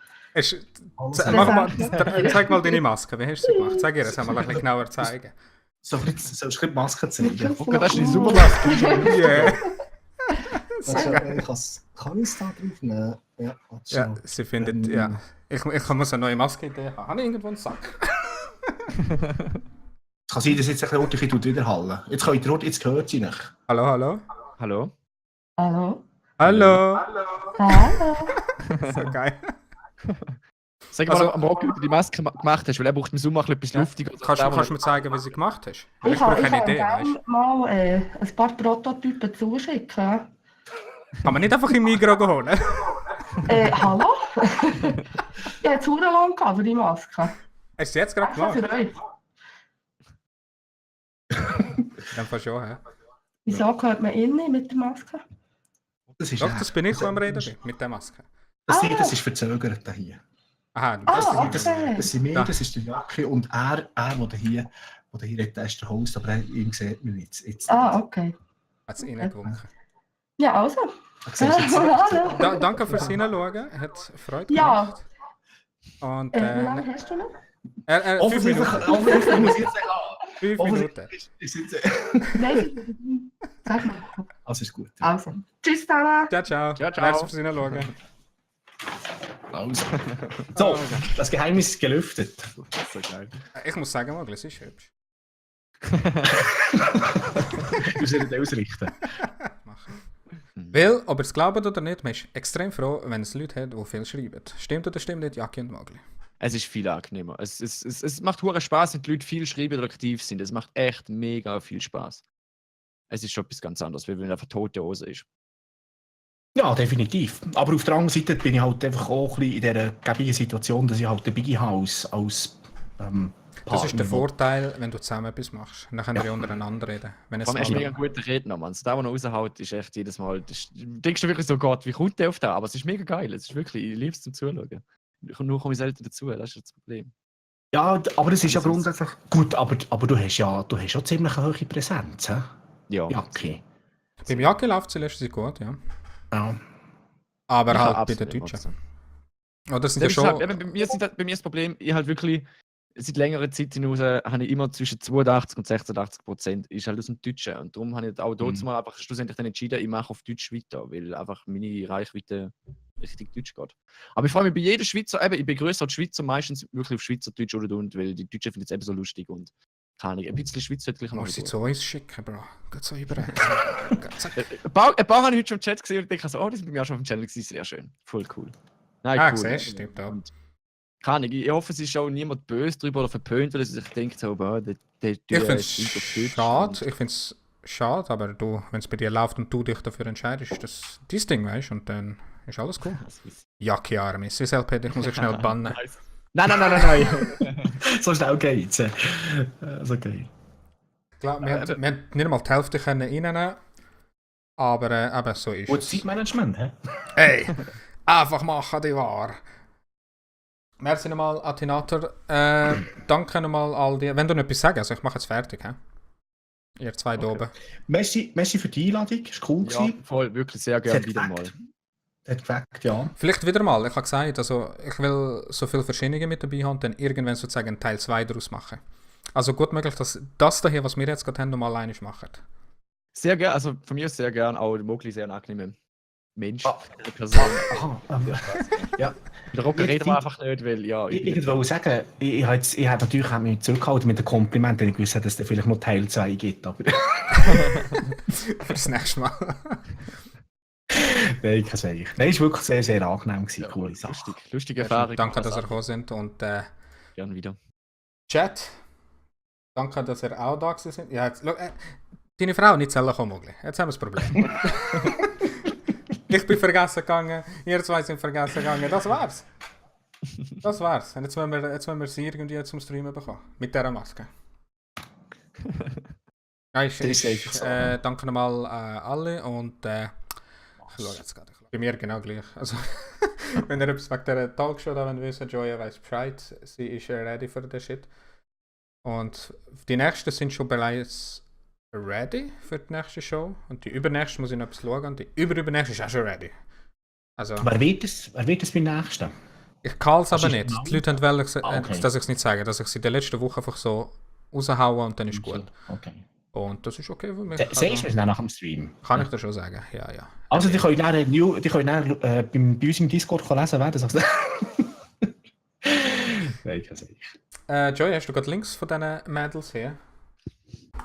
Mach mal, zeig mal deine Maske. Wie hast du sie gemacht? Zeig ihr, das haben wir ein bisschen genauer zeigen. So, jetzt sollst du die Maske zeigen. Guck, das ist die Supermaske. Yeah. Kann ich es da drauf nehmen? Ja, warte Ja, schnell. sie findet, ja. Ich muss eine neue Maske haben. Habe ich irgendwo einen Sack? Es kann sein, dass jetzt ein bisschen widerhallen. Jetzt hört sie nicht. Hallo, hallo? Hallo? Hallo? Hallo? Hallo? So geil. Sag mal, Also- am Rock, wie du die Maske gemacht hast, weil er braucht im Sommer etwas Luftiges. Kannst du mir zeigen, wie sie gemacht hast? Weil ich Ich brauche kann eine Idee, gerne weißt mal ein paar Prototypen zuschicken. du? Kann man nicht einfach im Migros holen? Hallo? Ich habe zu lang gehabt für die Maske. Hast du sie jetzt gerade Extra gemacht? für euch. Dann fast schon, hä? Wieso gehört man innen mit der Maske? Das ist Doch, das bin ich, der am Reden bin, mit der Maske. Das ist verzögert hier. Aha, du Ah, bist okay. Das sind wir, Da. das ist der Jacke und er der hier hat, der ist der Host, aber ihm sieht man jetzt. Ah, okay. hat es reingewunken. Ja, also. Siehst du jetzt? Hallo. Danke fürs Hineinschauen, hat Freude Ja. gemacht. Und Wie lange hast du noch? 5 Offensichtlich Minuten. muss ich jetzt sagen, 5 Minuten. ist jetzt, Nein, sag mal. also ist gut. Also. Tschüss, Dana. Ciao, ciao. Ciao, ciao. Merci fürs Hineinschauen. Also. So, das Geheimnis ist gelüftet. Das ist so geil. Ich muss sagen, Mogli, es ist hübsch. Du sollst nicht ausrichten. Machen. Weil, ob ihr es glaubt oder nicht, man ist extrem froh, wenn es Leute hat, die viel schreiben. Stimmt oder stimmt nicht, Jacki und Mogli? Es ist viel angenehmer. Es macht hure Spaß, wenn die Leute viel schreiben oder aktiv sind. Es macht echt mega viel Spaß. Es ist schon etwas ganz anderes, weil wenn einfach tote Hose ist. Ja, definitiv. Aber auf der anderen Seite bin ich halt einfach auch ein bisschen in dieser gegebenen Situation, dass ich halt den Biggie House als Das ist der Partner- Vorteil, wenn du zusammen etwas machst. Dann können wir untereinander reden. Wenn es Vor allem, er ist mal- mega ein guter Redner, Mann. Der, der noch raushaut, ist echt jedes Mal. Denkst du wirklich so, Gott, wie kommt der auf da? Aber es ist mega geil. Es ist wirklich, ich liebe es zum Zuschauen. Nur komme ich selten dazu, das ist das Problem. Ja, aber das ist ja Das ist- grundsätzlich gut, aber du hast ja ziemlich eine hohe Präsenz, hä? Ja. Ja, okay. Beim Jacki läuft es in letzter Zeit gut, ja. Ja. Aber Ich halt kann bei den absolut Deutschen. nicht. Oh, das sind Das ja ist schon... halt, eben, bei mir ist das Problem, ich halt wirklich seit längerer Zeit hinaus habe ich immer zwischen 82 und 86% ist halt aus dem Deutschen. Und darum habe ich auch dort mal einfach schlussendlich dann entschieden, ich mache auf Deutsch weiter, weil einfach meine Reichweite richtig Deutsch geht. Aber ich freue mich bei jedem Schweizer, eben, ich begrüße halt Schweizer meistens wirklich auf Schweizerdeutsch und weil die Deutschen finden es eben so lustig und kann ich ein bisschen Schweizerdeutsch Du machen. musst sie zu uns schicken, Bro. Geht so über. Zack. Ein paar habe ich heute schon im Chat gesehen und denke so, oh, die sind bei mir auch schon auf dem Channel gewesen, sehr schön. Voll cool. Nein, Ah, cool. siehst du, stimmt auch. Und keine Ahnung, ich hoffe, es ist auch niemand böse drüber oder verpönt, weil sie sich denkt, so, boah, der Ich finde es singt auf Deutsch schade, ich finde es schade, aber du, wenn es bei dir läuft und du dich dafür entscheidest, ist das dein Ding, weißt du, und dann ist alles cool. Jacki Arme, SwissLP, ich muss ich schnell bannen. Nice. Nein. So schnell geht's. So geil. Klar, wir haben nicht einmal die Hälfte können reinnehmen, aber eben so ist Gutes es. Zeitmanagement, hä? Hey, einfach machen, die wahr. Merci nochmal, Atinator. Danke nochmal all die. Wenn du noch etwas sagst, also ich mache jetzt fertig, hä? Ihr zwei da oben. Merci für die Einladung, ist cool Ja, gewesen. voll, wirklich sehr Es gerne hat wieder gefällt. mal. Hat gefällt, ja. Vielleicht wieder mal, ich habe gesagt, also ich will so viele Verschiedene mit dabei haben und dann irgendwann sozusagen Teil 2 daraus machen. Also gut möglich, dass das hier, was wir jetzt gerade haben, nochmal alleine machen. Sehr gerne, also von mir sehr gern, auch der Mogli sehr ein angenehmer Mensch, Ah. eine Person. Aha, Ja, der Rocker reden wir einfach nicht, weil ja, ich wollte sagen, ich habe natürlich auch mich zurückgehalten mit den Komplimenten, denn ich wusste, dass es vielleicht noch Teil 2 gibt. Aber Fürs nächste Mal. nein, kein Nein, es war wirklich sehr, sehr angenehm gewesen. Coole Sache. lustige Erfahrung. Danke, dass ihr gekommen sind und Gerne wieder. Chat. Danke, dass ihr auch da gewesen sind. Ja, jetzt, deine Frau nicht selber kommen, Mogli. Jetzt haben wir das Problem. Ich bin vergessen gegangen, ihr zwei sind vergessen gegangen. Das war's. Das war's. Und jetzt wollen wir sie irgendwie zum Streamen bekommen. Mit dieser Maske. Ja, Das ist einfach so. danke nochmal alle und ich schaue jetzt gerade. Bei mir genau gleich. Also, wenn ihr etwas wegen dieser Talkshow da wissen, Joya weiß Bescheid. Sie ist ready für den Shit. Und die nächsten sind schon bereits ready für die nächste Show. Und die übernächste muss ich noch etwas schauen. Und die übernächste ist auch schon ready. Also, Wer wird es beim nächsten? ich kann es aber ist nicht. genau? Die Leute wollen, Okay. dass ich es nicht sage. Dass ich sie in der letzten Woche einfach so raushauen und dann ist gut. Okay. Und das ist okay für mich. Siehst du es dann nach dem Stream? Kann ich das schon sagen? Ja, ja. Also, die können dann bei uns im Discord lesen, wer das sagt. Nein, ich kann es nicht. Joy, hast du gerade Links von diesen Mädels hier?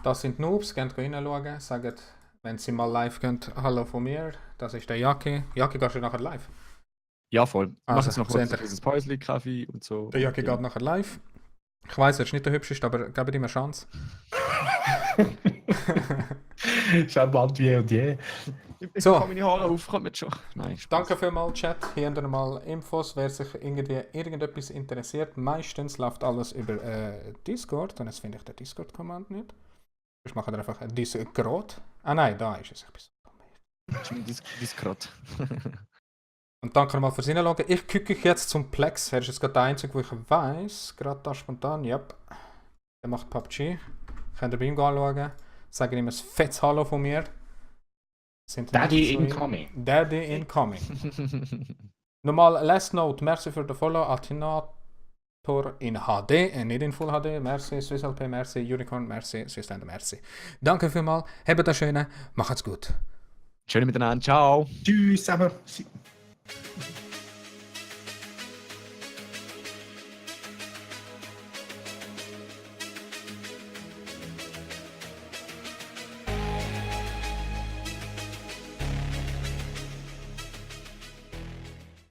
Das sind Noobs, könnt ihr reinschauen. Sagt, wenn sie mal live gehen, hallo von mir. Das ist der Jaki. Jaki, gehst du nachher live? Ja, voll. Mach Also, jetzt noch seht kurz ihr. dieses Päusli, Kaffee und so. Der Jaki geht nachher live. Ich weiss, er ist nicht der hübscheste, aber gebe ihm eine Chance. Charmant wie und je. Ich So. kann meine Haare auf, kommt mit schon. Nein, Spaß. Danke vielmals, Chat. Hier haben wir mal Infos, wer sich irgendwie irgendetwas interessiert. Meistens läuft alles über Discord. Und jetzt finde ich den Discord-Command nicht. Ich mache einfach Discord. Ah nein, da ist es. Ich bin so dumm. Discord. Und danke nochmal fürs Hineinschauen. Ich gucke jetzt zum Plex. Er ist jetzt gerade der Einzige, wo ich weiß. Gerade da spontan. Yep. Der macht PUBG. Könnt ihr bei ihm anschauen. Sagen ihm ein fettes Hallo von mir. Sind Daddy nicht so incoming. Daddy incoming. Nochmal, last note. Merci für den Follow. Altinator in HD. Nicht in Full HD. Merci. SwissLP. Merci. Unicorn. Merci. Swisslander. Merci. Danke vielmals. Habt das Schöne. Macht's gut. Schön miteinander. Ciao. Tschüss zusammen.